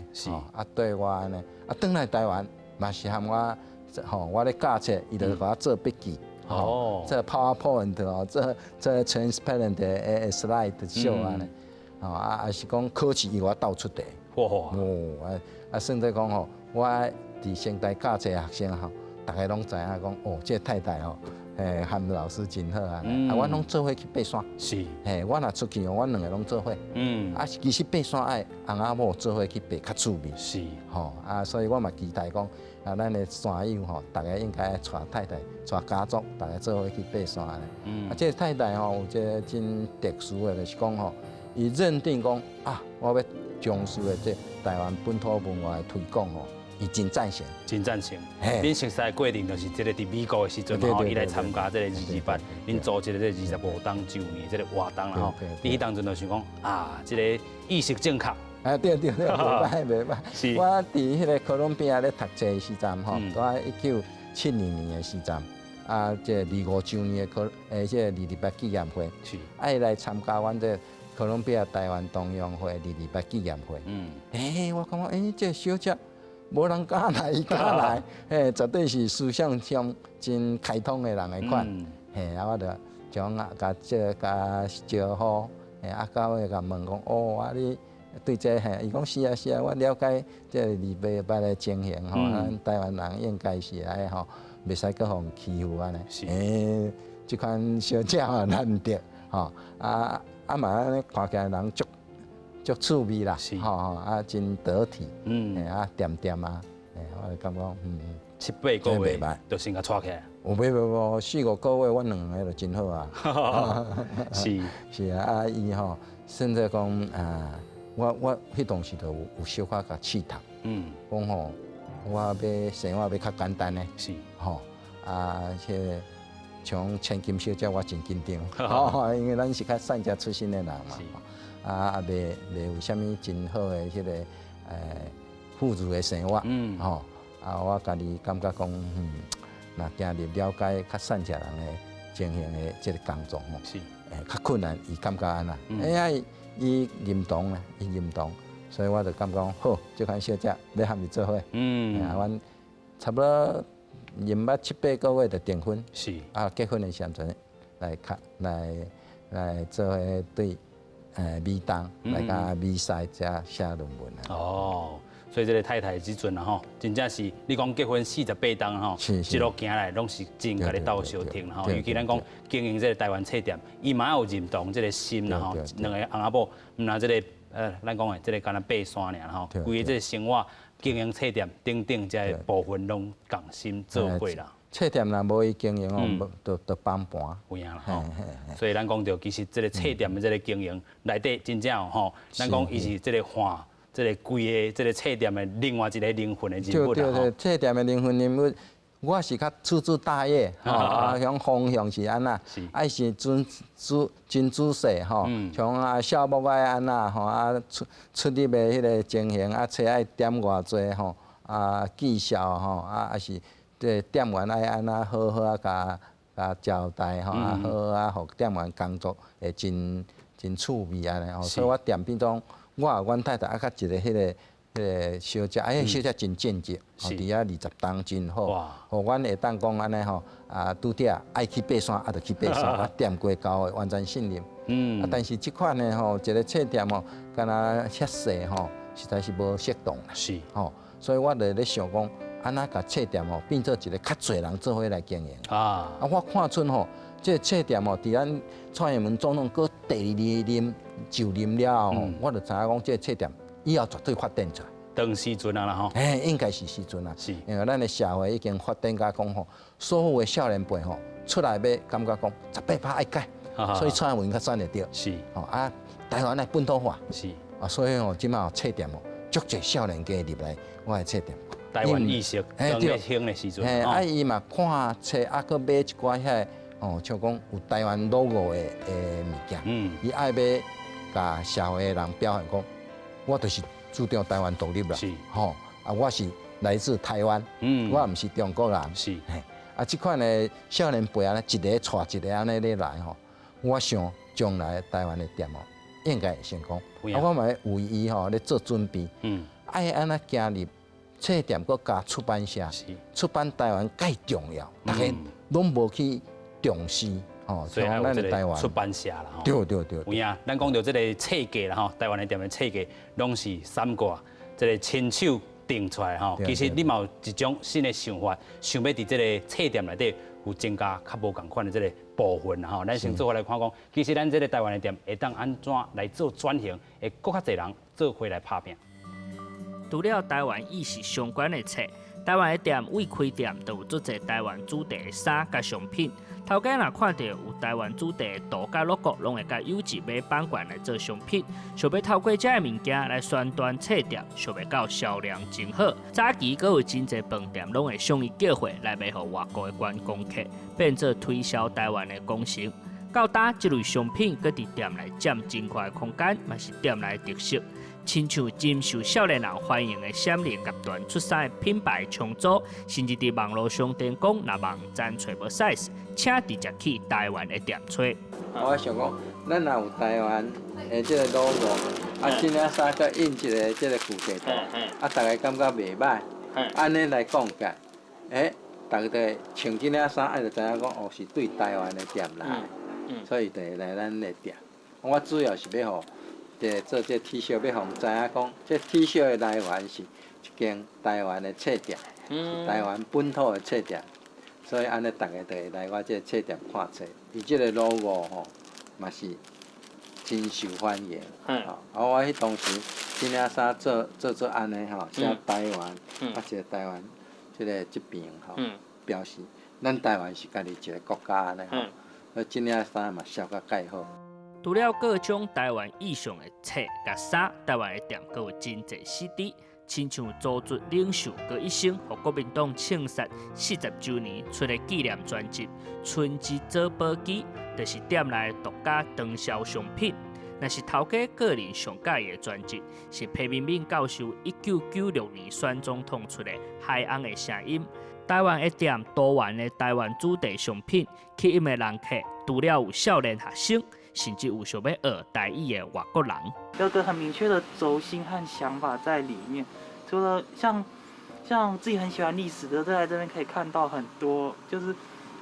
啊對我按呢，啊轉來台灣嘛是含我。吼，我咧教冊，伊就共我做筆記，吼，做 PowerPoint 哦，做做 transparent 的 slide show 按呢，吼啊啊是講考試伊予我鬥出題，哦啊啊算做講吼，我佇成大教冊學生吼，逐个攏知影講，哦，這个太太吼，含老師真好啊，啊，阮攏做伙去爬山，嘿，我若出去哦，阮兩个攏做伙，啊，其實爬山愛翁仔某做伙去爬較趣味，吼，啊，所以我嘛期待講，啊，咱的山友吼，逐个應該愛帶太太、帶家族，逐个做伙去爬山。啊，這个太太吼，有一个真特殊的，就是講吼，伊認定講啊，我欲從事的這台灣本土文化的推廣吼，伊真贊成，真贊成。恁熟似的過程就是這个佇美國的時陣吼，伊來參加這个228，恁組織這个25週年這个活動啦吼。你彼當陣就想講啊，這个意識正確。啊對對對，袂歹袂歹。我佇彼个哥倫比亞咧讀冊的時陣吼，佇1970年的時陣，啊，這25週年的科，這个228紀念會，啊，伊來參加阮這哥倫比亞台灣同鄉會228紀念會。我感覺這个小姐無人敢來，伊敢來，嘿，絕對是思想上真開通的人的款。嘿，啊，我就將啊，共這个共招呼，嘿，啊，到尾共問講，哦，啊你對這嘿，伊講是啊是啊，我了解這个288的情形吼，咱台灣人應該是愛吼，袂使閣予人欺負按呢。這款小姐嘛難得，吼，啊啊嘛按呢看起來人足足趣味啦，吼吼啊真得體，啊恬恬啊，我就感覺七八個月就先共娶起來。有袂袂無，四五個月，阮兩个就真好啊。是啊，啊伊吼，甚至講啊，我彼當時就有有小可共試探，講吼，我欲生活欲較簡單的，吼，啊，彼个像千金小姐，我真緊張，吼，因為咱是較散食出身的人嘛，啊啊，袂袂有啥物真好的彼个富足的生活，吼，啊，我家己感覺講，若行入了解較散食人的情形的這个工作吼，較困難，伊感覺按怎？哎呀，伊認同啦，伊認同，所以我就感覺好，這款小姐欲和伊做伙，啊，阮差不多認捌七八個月就訂婚，啊，結婚的時陣來較來來做伙對美東來共美西遮寫論文啊。哦，所以這个太太這陣啊吼，真正是你講結婚48冬吼，一路行來攏是真共你鬥相挺吼。尤其咱講經營這个台灣冊店，伊嘛有認同這个心啦吼。兩个翁仔某，毋但這个咱講的這个干焦爬山爾吼，規个這个生活經營冊店等等這个部分攏仝心做伙啦。冊店若無伊經營哦，就崩盤。有影啦吼。所以咱講著，其實這个冊店的這个經營內底真正吼，咱講伊是這个換這个規个這个冊店的另外一个靈魂的人物啦對對，冊店的靈魂人物，我是較處處大業，吼啊，像方向是按怎，愛是真仔真仔細吼，像啊小木愛按怎吼啊出出入的彼个情形啊，冊愛點偌濟吼啊績效吼啊啊是這店員愛按怎好好啊共共招待吼啊好啊，予店員工作會真真趣味按呢吼，所以我店變做我和阮太太啊，佮一個彼個小姐，哎，小姐真盡職，吼，佇遐20冬真好，予阮會當講按呢吼，啊，拄著愛去爬山，啊，就去爬山，啊，店家交的完全信任。啊，但是這款的吼，一个冊店吼，敢若遐細吼，實在是無適當啦。吼，所以我就咧想講，按怎共冊店吼變做一個較濟人做伙來經營。啊，我看出吼，這個冊店吼，佇咱蔡英文總統閣第二任就任了後吼，我就知影講，這個冊店以後絕對發展出來。當時陣啊啦吼。嘿，應該是時陣啊。因為咱的社會已經發展到講吼，所有的少年輩吼出來欲感覺講18趴愛改，所以蔡英文較選會著。吼啊，台灣愛本土化。啊，所以吼，這擺冊店吼，足濟少年家入來我的冊店。台灣意識當咧興的時陣。嘿，啊，伊嘛看冊啊，閣買一寡遐个，哦，像講有台灣 logo 的物件。伊愛欲共社會的人表現講，我就是主張台灣獨立啦。吼，啊，我是來自台灣。我毋是中國人。嘿，啊，這款的少年輩按呢，一個帶一個按呢咧來吼，我想將來台灣的店哦，應該會成功。啊，我嘛為伊吼咧做準備。愛按怎行入冊店，閣加出版社，出版台灣蓋重要，逐家攏無去重視吼，所以愛有這個出版社啦吼。對對對。有影，咱講著這個冊價啦吼，台灣的店的冊價攏是三掛，這個親手定出來吼。其實你嘛有一種新的想法，想欲佇這個冊店內底有增加較無仝款的這個部分啦吼。咱先做伙來看講，其實咱這個台灣的店會當按怎來做轉型，會閣較濟人做伙來拍拚。除了台灣意識相關的冊，台灣的店未開店就有足濟台灣主題的衫佮商品。頭家若看著有台灣主題的圖佮 logo，攏會共優質買版權來做商品，想欲透過這个物件來宣傳冊店，想袂到銷量真好。早期閣有真濟飯店攏會向伊叫貨來賣予外國的觀光客，變做推銷台灣的功臣。到今這類商品閣佇店內佔真寬的空間，嘛是店內特色。親像真受少年人歡迎的閃靈樂團出產的品牌重組，甚至佇網路商店講，若網站揣無 size，請直接去台灣的店揣。我想講，咱若有台灣的這個 logo，啊，這領衫閣印一個這個具體圖，啊，逐家感覺袂䆀，按呢來講起來，欸，逐家就會穿這領衫，啊，就知影講哦，是對台灣的店來，所以就會來咱的店。我主要是欲予這做這 T 恤，欲予人知影講，這 T 恤的來源是一間台灣的冊店，是台灣本土的冊店，所以按呢，逐家就會來我這冊店看冊。伊這個 logo 吼，嘛是真受歡迎。啊，我彼當時這領衫做做做按呢吼，寫台灣，啊，一個台灣，這個這邊吼，表示咱台灣是家己一個國家按呢吼，所以這領衫嘛銷甲蓋好。除了各種台灣意象的冊佮衫，台灣的店閣有真濟 CD，親像組織領袖高一生，予國民黨槍殺40週年出的紀念專輯《春之早寶機》，就是店內獨家暢銷商品。若是頭家個人上佮意的專輯，是裴敏敏教授1996年選總統出的《海洋的聲音》。台灣的店多元的台灣主題商品，吸引的人客除了有少年學生，甚至有想欲學台語的外國人。有個很明確的軸心和想法在裡面。除了像自己很喜歡歷史的，在這邊可以看到很多，就是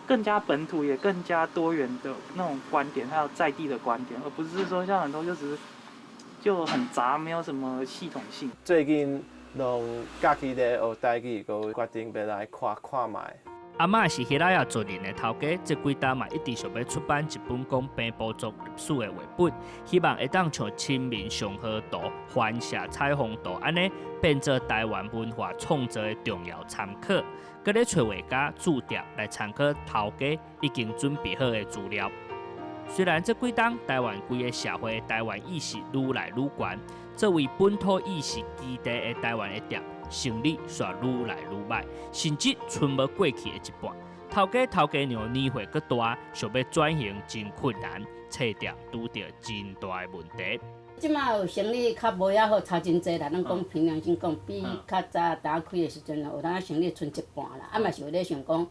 更加本土也更加多元的那種觀點，還有在地的觀點，而不是說像很多就只是就很雜，沒有什麼系統性。最近攏家己咧學台語，閣決定欲來看看覓。阿嬤是希臘族人的頭家，這幾冬嘛一直想欲出版一本講平埔族歷史的繪本，希望會當像《清明上河圖》、《環社彩虹圖》按呢，變做台灣文化創作的重要參考。閣咧揣畫家駐店來參考頭家已經準備好的資料。雖然這幾冬台灣規个社會台灣意識愈來愈懸，作為本土意識基地的台灣的店，生意卻愈來愈䆀，甚至賰無過去的一半。頭家頭家娘年歲閣大，想欲轉型真困難，冊店拄著真大的問題。這馬有生意較無遐好，差真濟啦。咱講憑良心講，比較早打開的時陣，有當生意賰一半啦。啊嘛是有咧想講，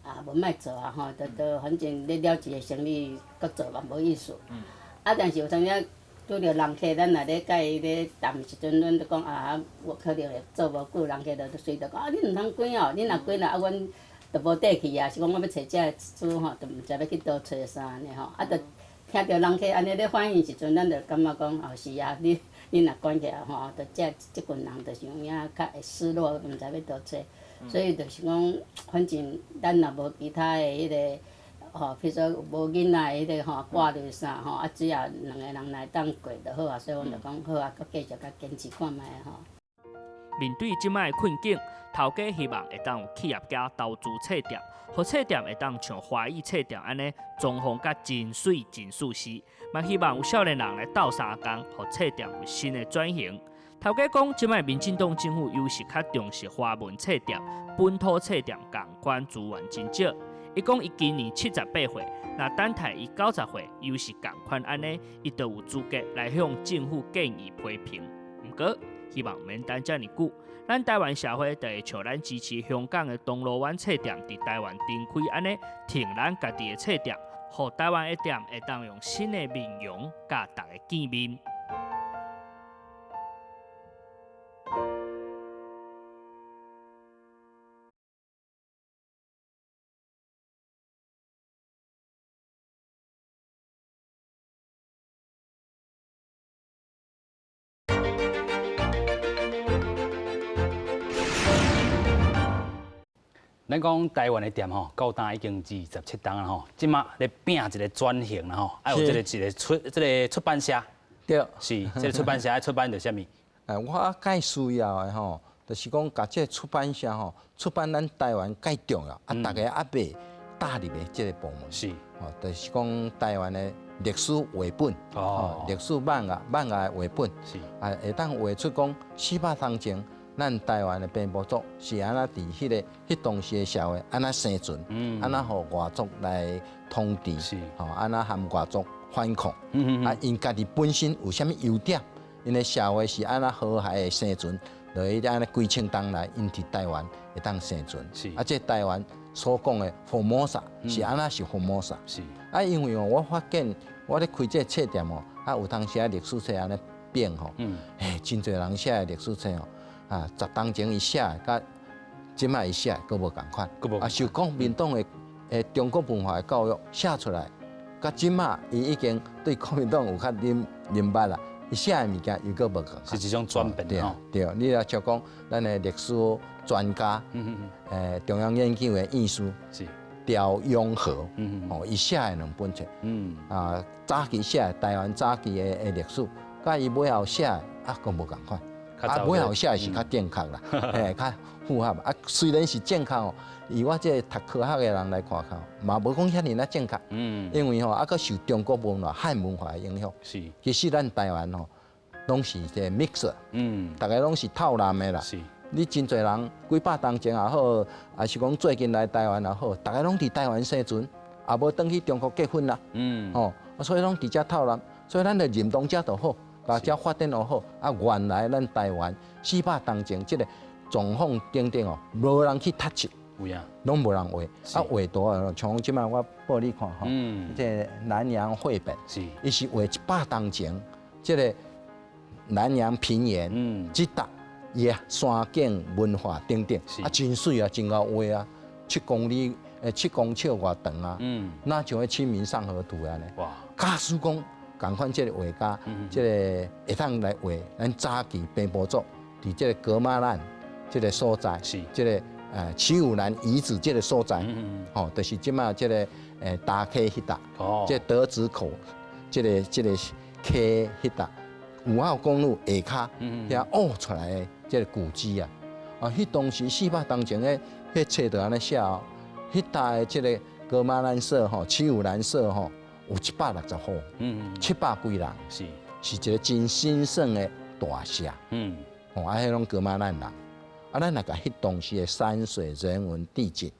啊，無莫做啊吼，就就反正你了一个生意，閣做嘛無意思。啊，但是有當時拄著人客，咱若咧佮伊咧談的時陣，阮就講啊，我可能會做無久，人客就隨就講啊，你毋通關哦，你若關啦，啊，阮就無底氣啊，是講我欲揣這个主吼，就毋知欲去佗揣啥按呢吼，啊，就聽著人客按呢咧反映時陣，咱就感覺講哦是啊，你你若關起來吼，就這這群人就是有影較會失落，毋知欲佗揣，所以就是講，反正咱若無其他的彼个。吼，比如說無囡仔的彼个吼掛慮啥吼，啊只要兩個人來當過就好啊，所以阮就講好啊，閣繼續共堅持看覓吼。面對這擺的困境，頭家希望會當有企業家投資冊店，予冊店會當像華語冊店按呢裝潢甲真媠真舒適。嘛希望有少年人來鬥相共，予冊店有新的轉型。頭家講，這擺民進黨政府猶是較重視華文冊店、本土冊店仝款資源真少。伊講伊今年78歲，若等待伊90歲，猶是仝款按呢，伊就有資格來向政府建議批評。毋過，希望毋免等遮爾久，咱台灣社會就會像咱支持香港的銅鑼灣冊店佇台灣重開按呢，挺咱家己的冊店，予台灣的店會當用新的面容佮大家見面。咱講台灣的店吼，到今已經27冬啦吼，這馬咧拚一個轉型啦吼，啊有這個一個出這個出版社，對，是這個出版社愛出版著啥物？我較需要的吼，就是講共這個出版社吼，出版咱台灣較重要，啊，大家猶未踏入的這個部門，是，吼，就是講台灣的歷史繪本，哦，歷史漫畫、漫畫的繪本，是，啊，會當畫出講400冬前，咱台灣的平埔族是按怎佇彼个彼當時的社會按怎生存，按怎予外族來統治，是，吼，按怎含外族反抗，啊，𪜶家己本身有啥物優點，𪜶的社會是按怎和諧的生存，落去按呢幾千冬來，𪜶佇台灣會當生存，是，啊，這台灣所講的福摩薩是按怎是福摩薩，是，啊，因為哦，我發現我咧開這個冊店哦，啊，有當時啊歷史冊按呢變吼，嘿，真濟人寫的歷史冊哦。啊，十冬前伊寫的，佮這擺伊寫的，閣無仝款。啊，受國民黨的的中國文化的教育寫出來，佮這擺伊已經對國民黨有較認認捌啦。伊寫的物件又閣無仝款。是一種轉變吼。對，你若像講咱的歷史專家，中央研究院院士，是廖永和，哦，伊寫的兩本冊，啊，早期寫的台灣早期的的歷史，佮伊尾後寫的啊，閣無仝款。啊，尾後寫的是較正確啦，嘿，較符合。啊，雖然是正確哦，以我這個讀科學的人來看看，嘛無講遐爾仔正確。因為吼，啊，閣受中國文化、漢文化的影響。是。其實咱台灣吼，攏是這個 mix，逐个攏是透藍的啦。是。你真濟人幾百冬前也好，還是講最近來台灣也好，逐个攏佇台灣生存，也無轉去中國結婚啦。吼，所以攏佇遮透藍，所以咱就認同遮就好。共遮發展予好，啊，原來咱台灣400冬前這個狀況等等哦，無人去讀冊，有影，攏無人畫，啊畫圖啊，像這擺我報你看吼，這個南洋繪本，是，伊是畫100冬前這個南洋平原，這搭伊的山景文化等等，啊真媠啊，真𠢕畫啊，7公里7公尺外長啊，若像彼清明上河圖按呢，哇，假使講。仝款，這個畫家，這個會當來畫咱早期平埔族佇這個噶瑪蘭這個所在，是這個旗武蘭遺址這個所在，吼，就是這擺這個大溪彼搭，這德子口這個這個溪彼搭5號公路下跤遐挖出來的這個古蹟啊，啊，彼當時400冬前的彼冊就按呢寫哦，彼搭的這個噶瑪蘭社吼，旗武蘭社吼。有760戶，700幾人，是是一個真興盛的大社，吼，啊，彼攏噶瑪蘭人，啊，咱若共彼當時的山水人文地景，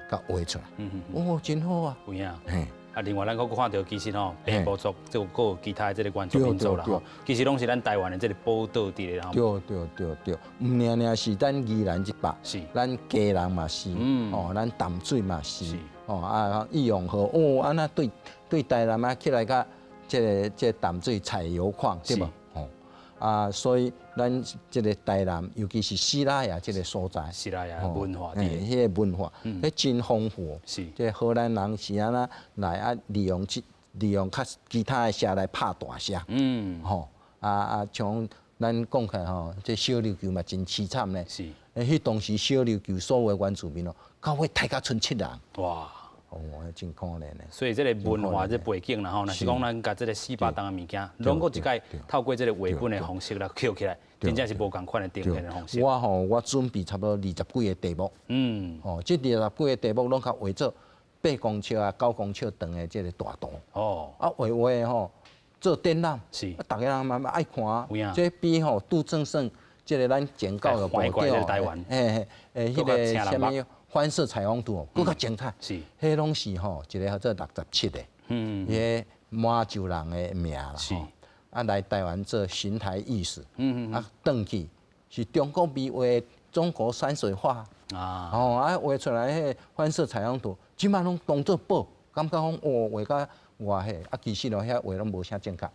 共畫出來，哦，真好啊，有影，嘿，啊，另外咱閣看著其實吼，平埔族這個閣有其他的這個原住民族啦吼，其實攏是咱台灣的這個寶島佇咧吼。對對對對，毋爾爾是咱宜蘭這邊，咱基隆嘛是，哦，咱淡水嘛是，哦啊，義勇河哦，按呢對對台南啊起來較這個這個淡水採油礦對無？吼啊，所以咱這個台南，尤其是西拉雅這個所在，西拉雅文化，嘿，彼个文化，彼真豐富。這荷蘭人是按怎來啊？利用這利用較其他的社來拍大社。吼啊啊，像咱講起來吼，這小琉球嘛真淒慘咧。彼當時小琉球所有的原住民哦，到尾刣甲賰七人。哇！哦，真可憐咧。所以這個文化這背景啦吼，若是講咱共這個400冬的物件，攏閣一擺透過這個繪本的方式來抾起來，真正是無仝款的呈現的方式。我吼，我準備差不多二十幾個題目。吼，這二十幾個題目攏較畫做8公尺啊、9公尺長的這個大圖。啊，畫畫吼做展覽。啊，逐家人嘛愛看。這比吼杜正勝這個咱前教育部長。嘿嘿，彼個啥物？反射彩虹圖哦，閣較精彩。彼攏是吼一個叫做67個，彼個滿洲人的名啦。啊，來台灣做巡台御史。啊，轉去是中國美畫中國山水畫。啊。哦，啊畫出來彼個反射彩虹圖，這擺攏當做寶，感覺講哦畫甲偌彼，啊其實哦遐畫攏無啥正確。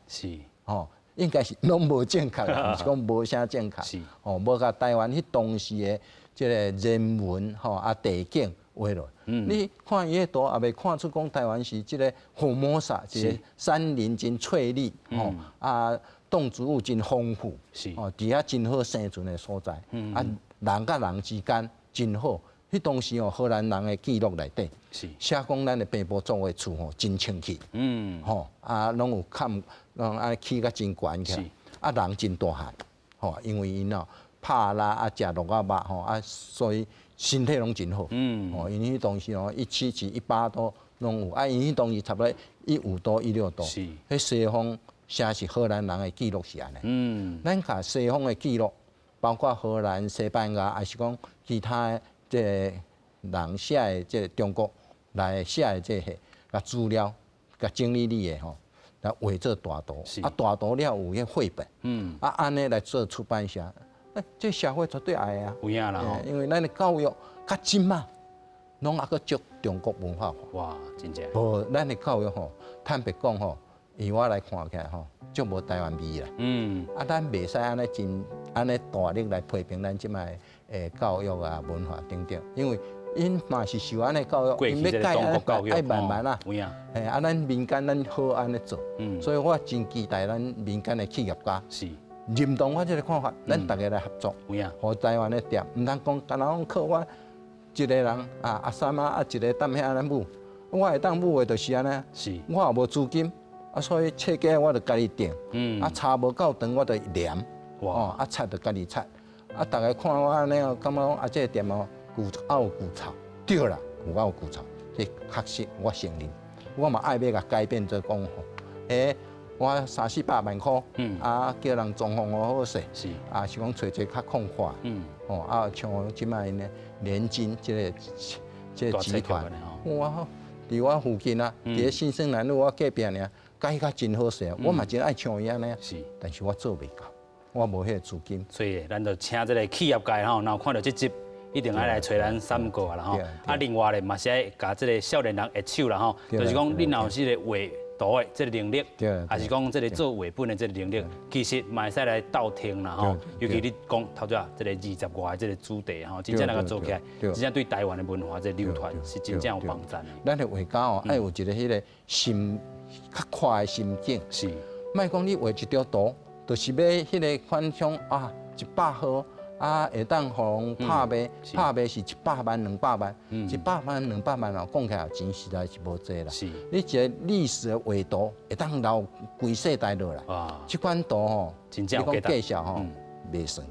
吼，應該是攏無正確啦，毋是講無啥正確。吼，無共台灣彼當時的。這個人文吼啊地景畫落，你看伊彼圖也袂看出講台灣是這個福摩薩，一個山林真翠綠吼啊動植物真豐富，哦佇遐真好生存的所在，啊人佮人之間真好。彼當時哦荷蘭人的記錄內底，寫講咱的平埔族的厝吼真清氣，吼啊攏有崁，攏按呢起甲真懸起來，啊人真大漢，吼因為𪜶哦。拍獵啊，食鹿仔肉吼啊，所以身體攏真好。吼，𪜶彼當時吼177、18多攏有，啊，𪜶彼當時差不多15多、16多。彼西方寫是荷蘭人的記錄是按呢。咱共西方的記錄，包括荷蘭、西班牙，抑是講其他的這個人寫的這個中國來寫的這個，共資料，共整理理的吼，來畫做大圖。啊，大圖了有彼繪本。啊，按呢來做出版社。欸，這社會絕對愛啊！有影啦吼，因為咱的教育較這擺，攏猶閣足中國文化化。哇，真正。無，咱的教育吼，坦白講吼，以我來看起來吼，足無台灣味啦。啊，咱袂使按呢真按呢大力來批評咱這擺的教育啊、文化等等，因為𪜶嘛是受按呢教育，𪜶欲改愛慢慢啊。有影。嘿，啊，咱民間咱好按呢做。所以我真期待咱民間的企業家。認同我這個看法，咱逐家來合作，予台灣的店，毋通講干焦講靠我一個人啊，阿三啊，啊一個踮遐按呢舞，我會當舞的就是按呢，我也無資金，啊所以設計我就家己定，啊柴無夠長我就黏，哦啊擦就家己擦，啊逐家看我按呢哦，感覺講啊這個店哦舊拗舊臭，對啦，舊拗舊臭，這確實我承認，我嘛愛欲共改變做講吼，欸。我三四百萬箍，啊，叫人裝潢好勢，啊，是講揣一个較曠闊，吼，啊，像這擺呢聯經這個這個集團，哇，佇我附近啊，佇咧新生南路我隔壁爾，改甲真好勢，我嘛真愛像伊按呢，但是我做袂到，我無彼個資金。所以，咱就請這個企業界吼，若有看著這集，一定愛來揣咱三哥啊啦吼。啊，另外咧嘛是愛共這個少年人握手啦吼，就是講你若有這個畫圖的這個能力，抑是講這個做繪本的這個能力，其實嘛會使來鬥陣啦吼。尤其你講頭拄仔這個二十外个這個主題吼，真正能夠做起來，真正對台灣的文化這個流傳是真正有幫助的。咱的畫家哦，愛有一個彼個心較闊的心境。莫講你畫一張圖，就是欲彼個款像啊100號。啊，會當予人拍賣，拍賣是100萬、200萬，100萬、200萬哦，講起來錢實在是無濟啦。你一個歷史的畫圖會當留規世代落來，這款圖吼，你講介紹吼，袂算。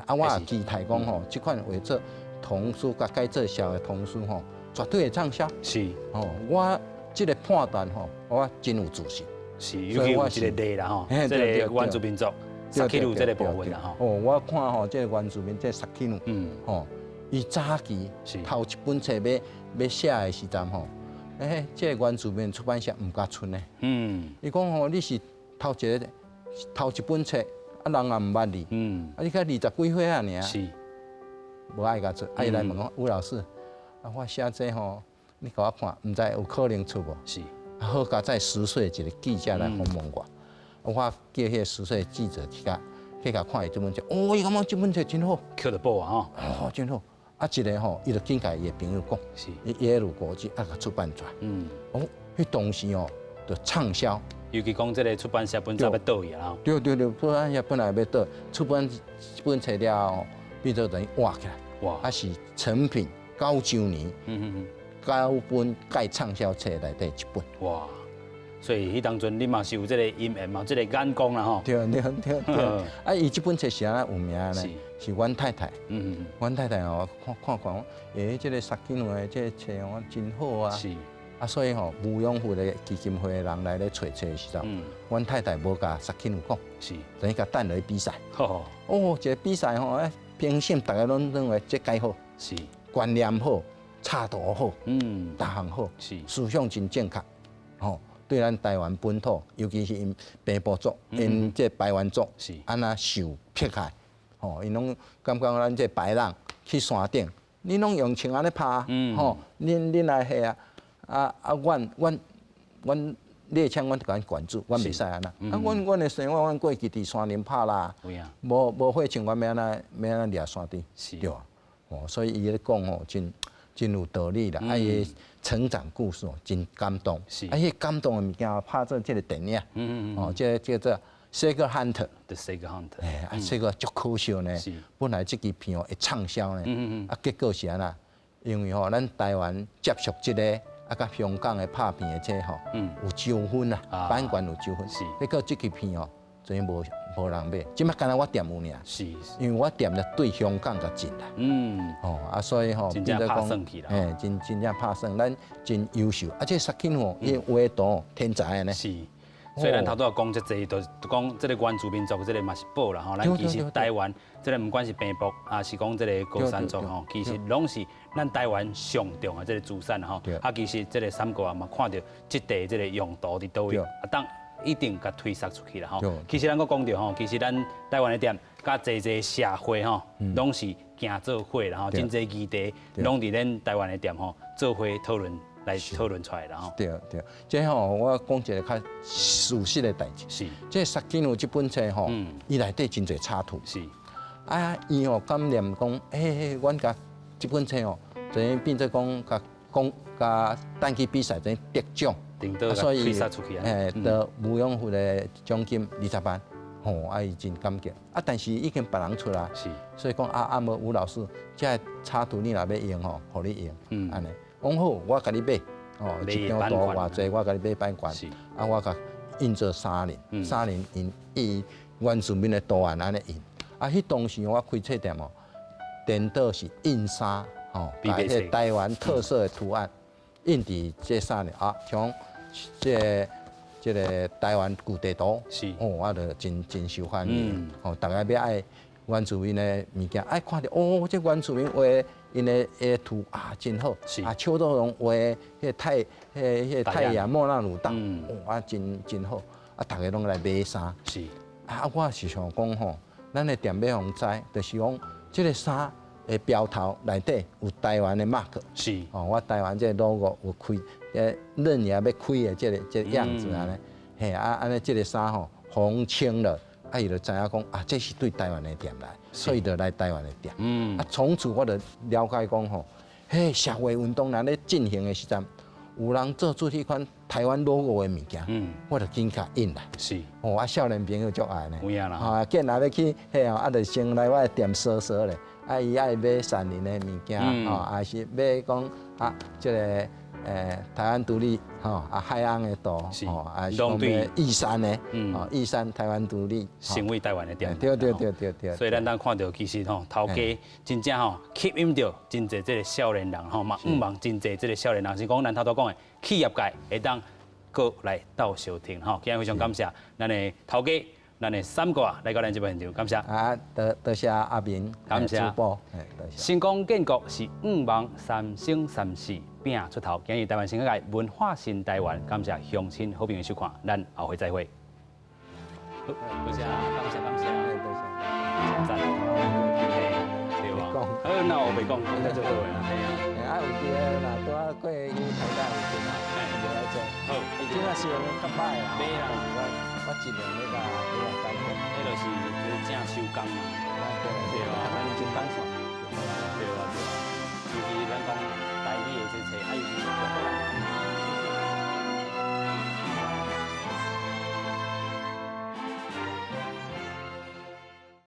啊，我也期待講吼，這款畫做童書，共改做小的童書吼，絕對會暢銷。吼，我這個判斷吼，我真有自信。是，尤其有這個例啦吼，這個原住民族。薩克魯這個部分啦吼。哦，我看吼，這個原住民這個薩克魯，吼，伊早期頭一本冊欲欲寫的時陣吼，欸，這個原住民出版社毋敢出呢。伊講吼，你是頭一个頭一本冊，啊人也毋捌你。啊，你才二十幾歲啊爾。無愛共出，啊伊來問我吳老師，啊我寫這吼，你共我看，毋知有可能出無？啊好佳哉時歲一個記者來訪問我，我叫彼個時歲記者去共看伊這本冊，哦，伊感覺這本冊真好，抾著寶啊吼，哦真好。啊一个吼，伊就緊共伊的朋友講，耶魯國際啊共出版出來，哦，彼當時哦就暢銷。尤其講這个出版社本來欲倒去啊。對對對，出版社本來欲倒，出版這本冊了後，變做等於活起來。哇！啊是誠品9周年，九本蓋暢銷冊內底一本。哇！所以彼當陣你嘛是有這个因緣嘛，這个眼光啦吼。對對對對。啊，伊這本冊是按怎有名呢？是阮太太。阮太太哦，看看看，欸，這个殺菌的這个冊哦，真好啊。啊，所以吼，吳永富的基金會的人來咧揣冊的時陣，阮太太無共殺菌講，等於共等落去比賽。哦，這个比賽吼，欸，評審逐个攏認為這蓋好，觀念好，插圖好，逐項好，思想真正確，吼，對咱台灣本土，尤其是𪜶平埔族，𪜶這排灣族，按怎受迫害，吼，𪜶攏感覺咱這白人去山頂，恁攏用槍按呢拍，吼，恁來嚇啊，啊啊，阮獵槍，阮就共管住，阮袂使按呢。啊，阮的生活，阮過去佇山林拍獵，無火槍，阮欲按怎欲按怎掠山豬？對啊，哦，所以伊咧講吼，真真有道理啦。啊，伊的成長故事哦，真感動。啊，彼感動的物件拍做這个電影，哦，這個叫做《Sacred Hunter》。 The Sacred Hunter。哎，啊，這個足可惜呢。本來這支片哦會暢銷呢，啊，結果是按怎？因為吼，咱台灣接觸這个。啊，佮香港的拍片的這吼，有糾紛啊，版權有糾紛。結果這支片哦，終於無人買。這擺干焦我店有爾。因為我店咧對香港共進來。吼啊，所以吼，真正拍算去啦。嘿，真真正拍算，咱真優秀。啊，這殺菌吼，伊畫圖天才的呢。所以咱頭拄仔講遮濟，就講這个原住民族，這个嘛是寶啦吼。咱其實台灣，這个毋管是平埔，抑是講這个高山族吼，其實攏是咱台灣上重要這个資產吼。啊，其實這个三哥啊嘛看著這塊這个用途佇佗位，啊，當一定共推捒出去啦吼。其實咱閣講著吼，其實咱台灣的店，佮濟濟社會吼，攏是行做伙啦吼，真濟議題攏佇咱台灣的店吼做伙討論。來討論出來啦吼。對對，這吼我講一个較事實的代誌。這殺菌有這本冊吼，伊內底真濟插圖。啊，伊吼感念講，欸，阮共這本冊吼，等於變做講，共講共等去比賽，等於得獎。所以，欸，得吳永富的獎金20萬，吼，啊，伊真感激。啊，但是已經別人出來。所以講啊啊，無吳老師，這个插圖你若欲用吼，予你用，按呢。講好，我共你買，哦，一張圖偌濟，我共你買版權，啊，我共印做衫呢，衫呢印以原住民的圖案按呢印，啊，彼當時我開冊店哦，顛倒是印衫，吼，共彼个台灣特色的圖案印佇這衫呢，啊，像這這个台灣舊地圖，哦，我就真真受歡迎，哦，逐家欲愛原住民的物件，愛看著哦，這原住民畫𪜶的的圖啊，真好。啊，邱道榮畫彼个太、彼個太陽莫那魯道，哦，啊，真真好。啊，逐家攏來買衫。啊，我是想講吼，咱的店欲予人知，就是講這个衫的標頭內底有台灣的 mark。哦，我台灣這个 logo 有開，嫩芽欲開的這个這个樣子按呢。嘿，啊，按呢這个衫吼，紅青了。啊，伊就知影講啊，這是對台灣的店來，所以就來台灣的店。啊，從此我就了解講吼，嘿，社會運動若咧進行的時陣，有人做出彼款台灣 logo 的物件，我就緊共印來。哦，啊，少年朋友足愛呢。有影啦。啊，見若欲去，嘿哦，啊，就先來我的店踅踅咧。啊，伊愛買山林的物件，吼，還是買講啊，這个。台灣獨立，吼啊，海岸的圖，吼啊，是講欲玉山的，吼玉山台灣獨立，成為台灣的店。對對對對對。所以咱當看著其實吼，頭家真正吼吸引著真濟這个少年人吼，嘛向望真濟這个少年人，是講咱頭拄講的企業界會當閣來鬥相挺吼。今日非常感謝咱的頭家。咱的三哥啊，來到咱節目現場，感謝。啊，多多謝阿明，感謝。主播，多謝。成功建國是願望三生三世拼出頭，今日台灣新眼界文化新台灣，感謝鄉親好朋友收看，咱後回再會。好，多謝，感謝感謝，多謝。讚，對啊。好，那我袂講，講得做好的啦，嘿啊。啊，有機會若拄仔過去台大有見啊，就來做。好，這個是較歹啦，袂啦，我盡量咧共你來解決。彼就是正手工啊，對啊，咱真正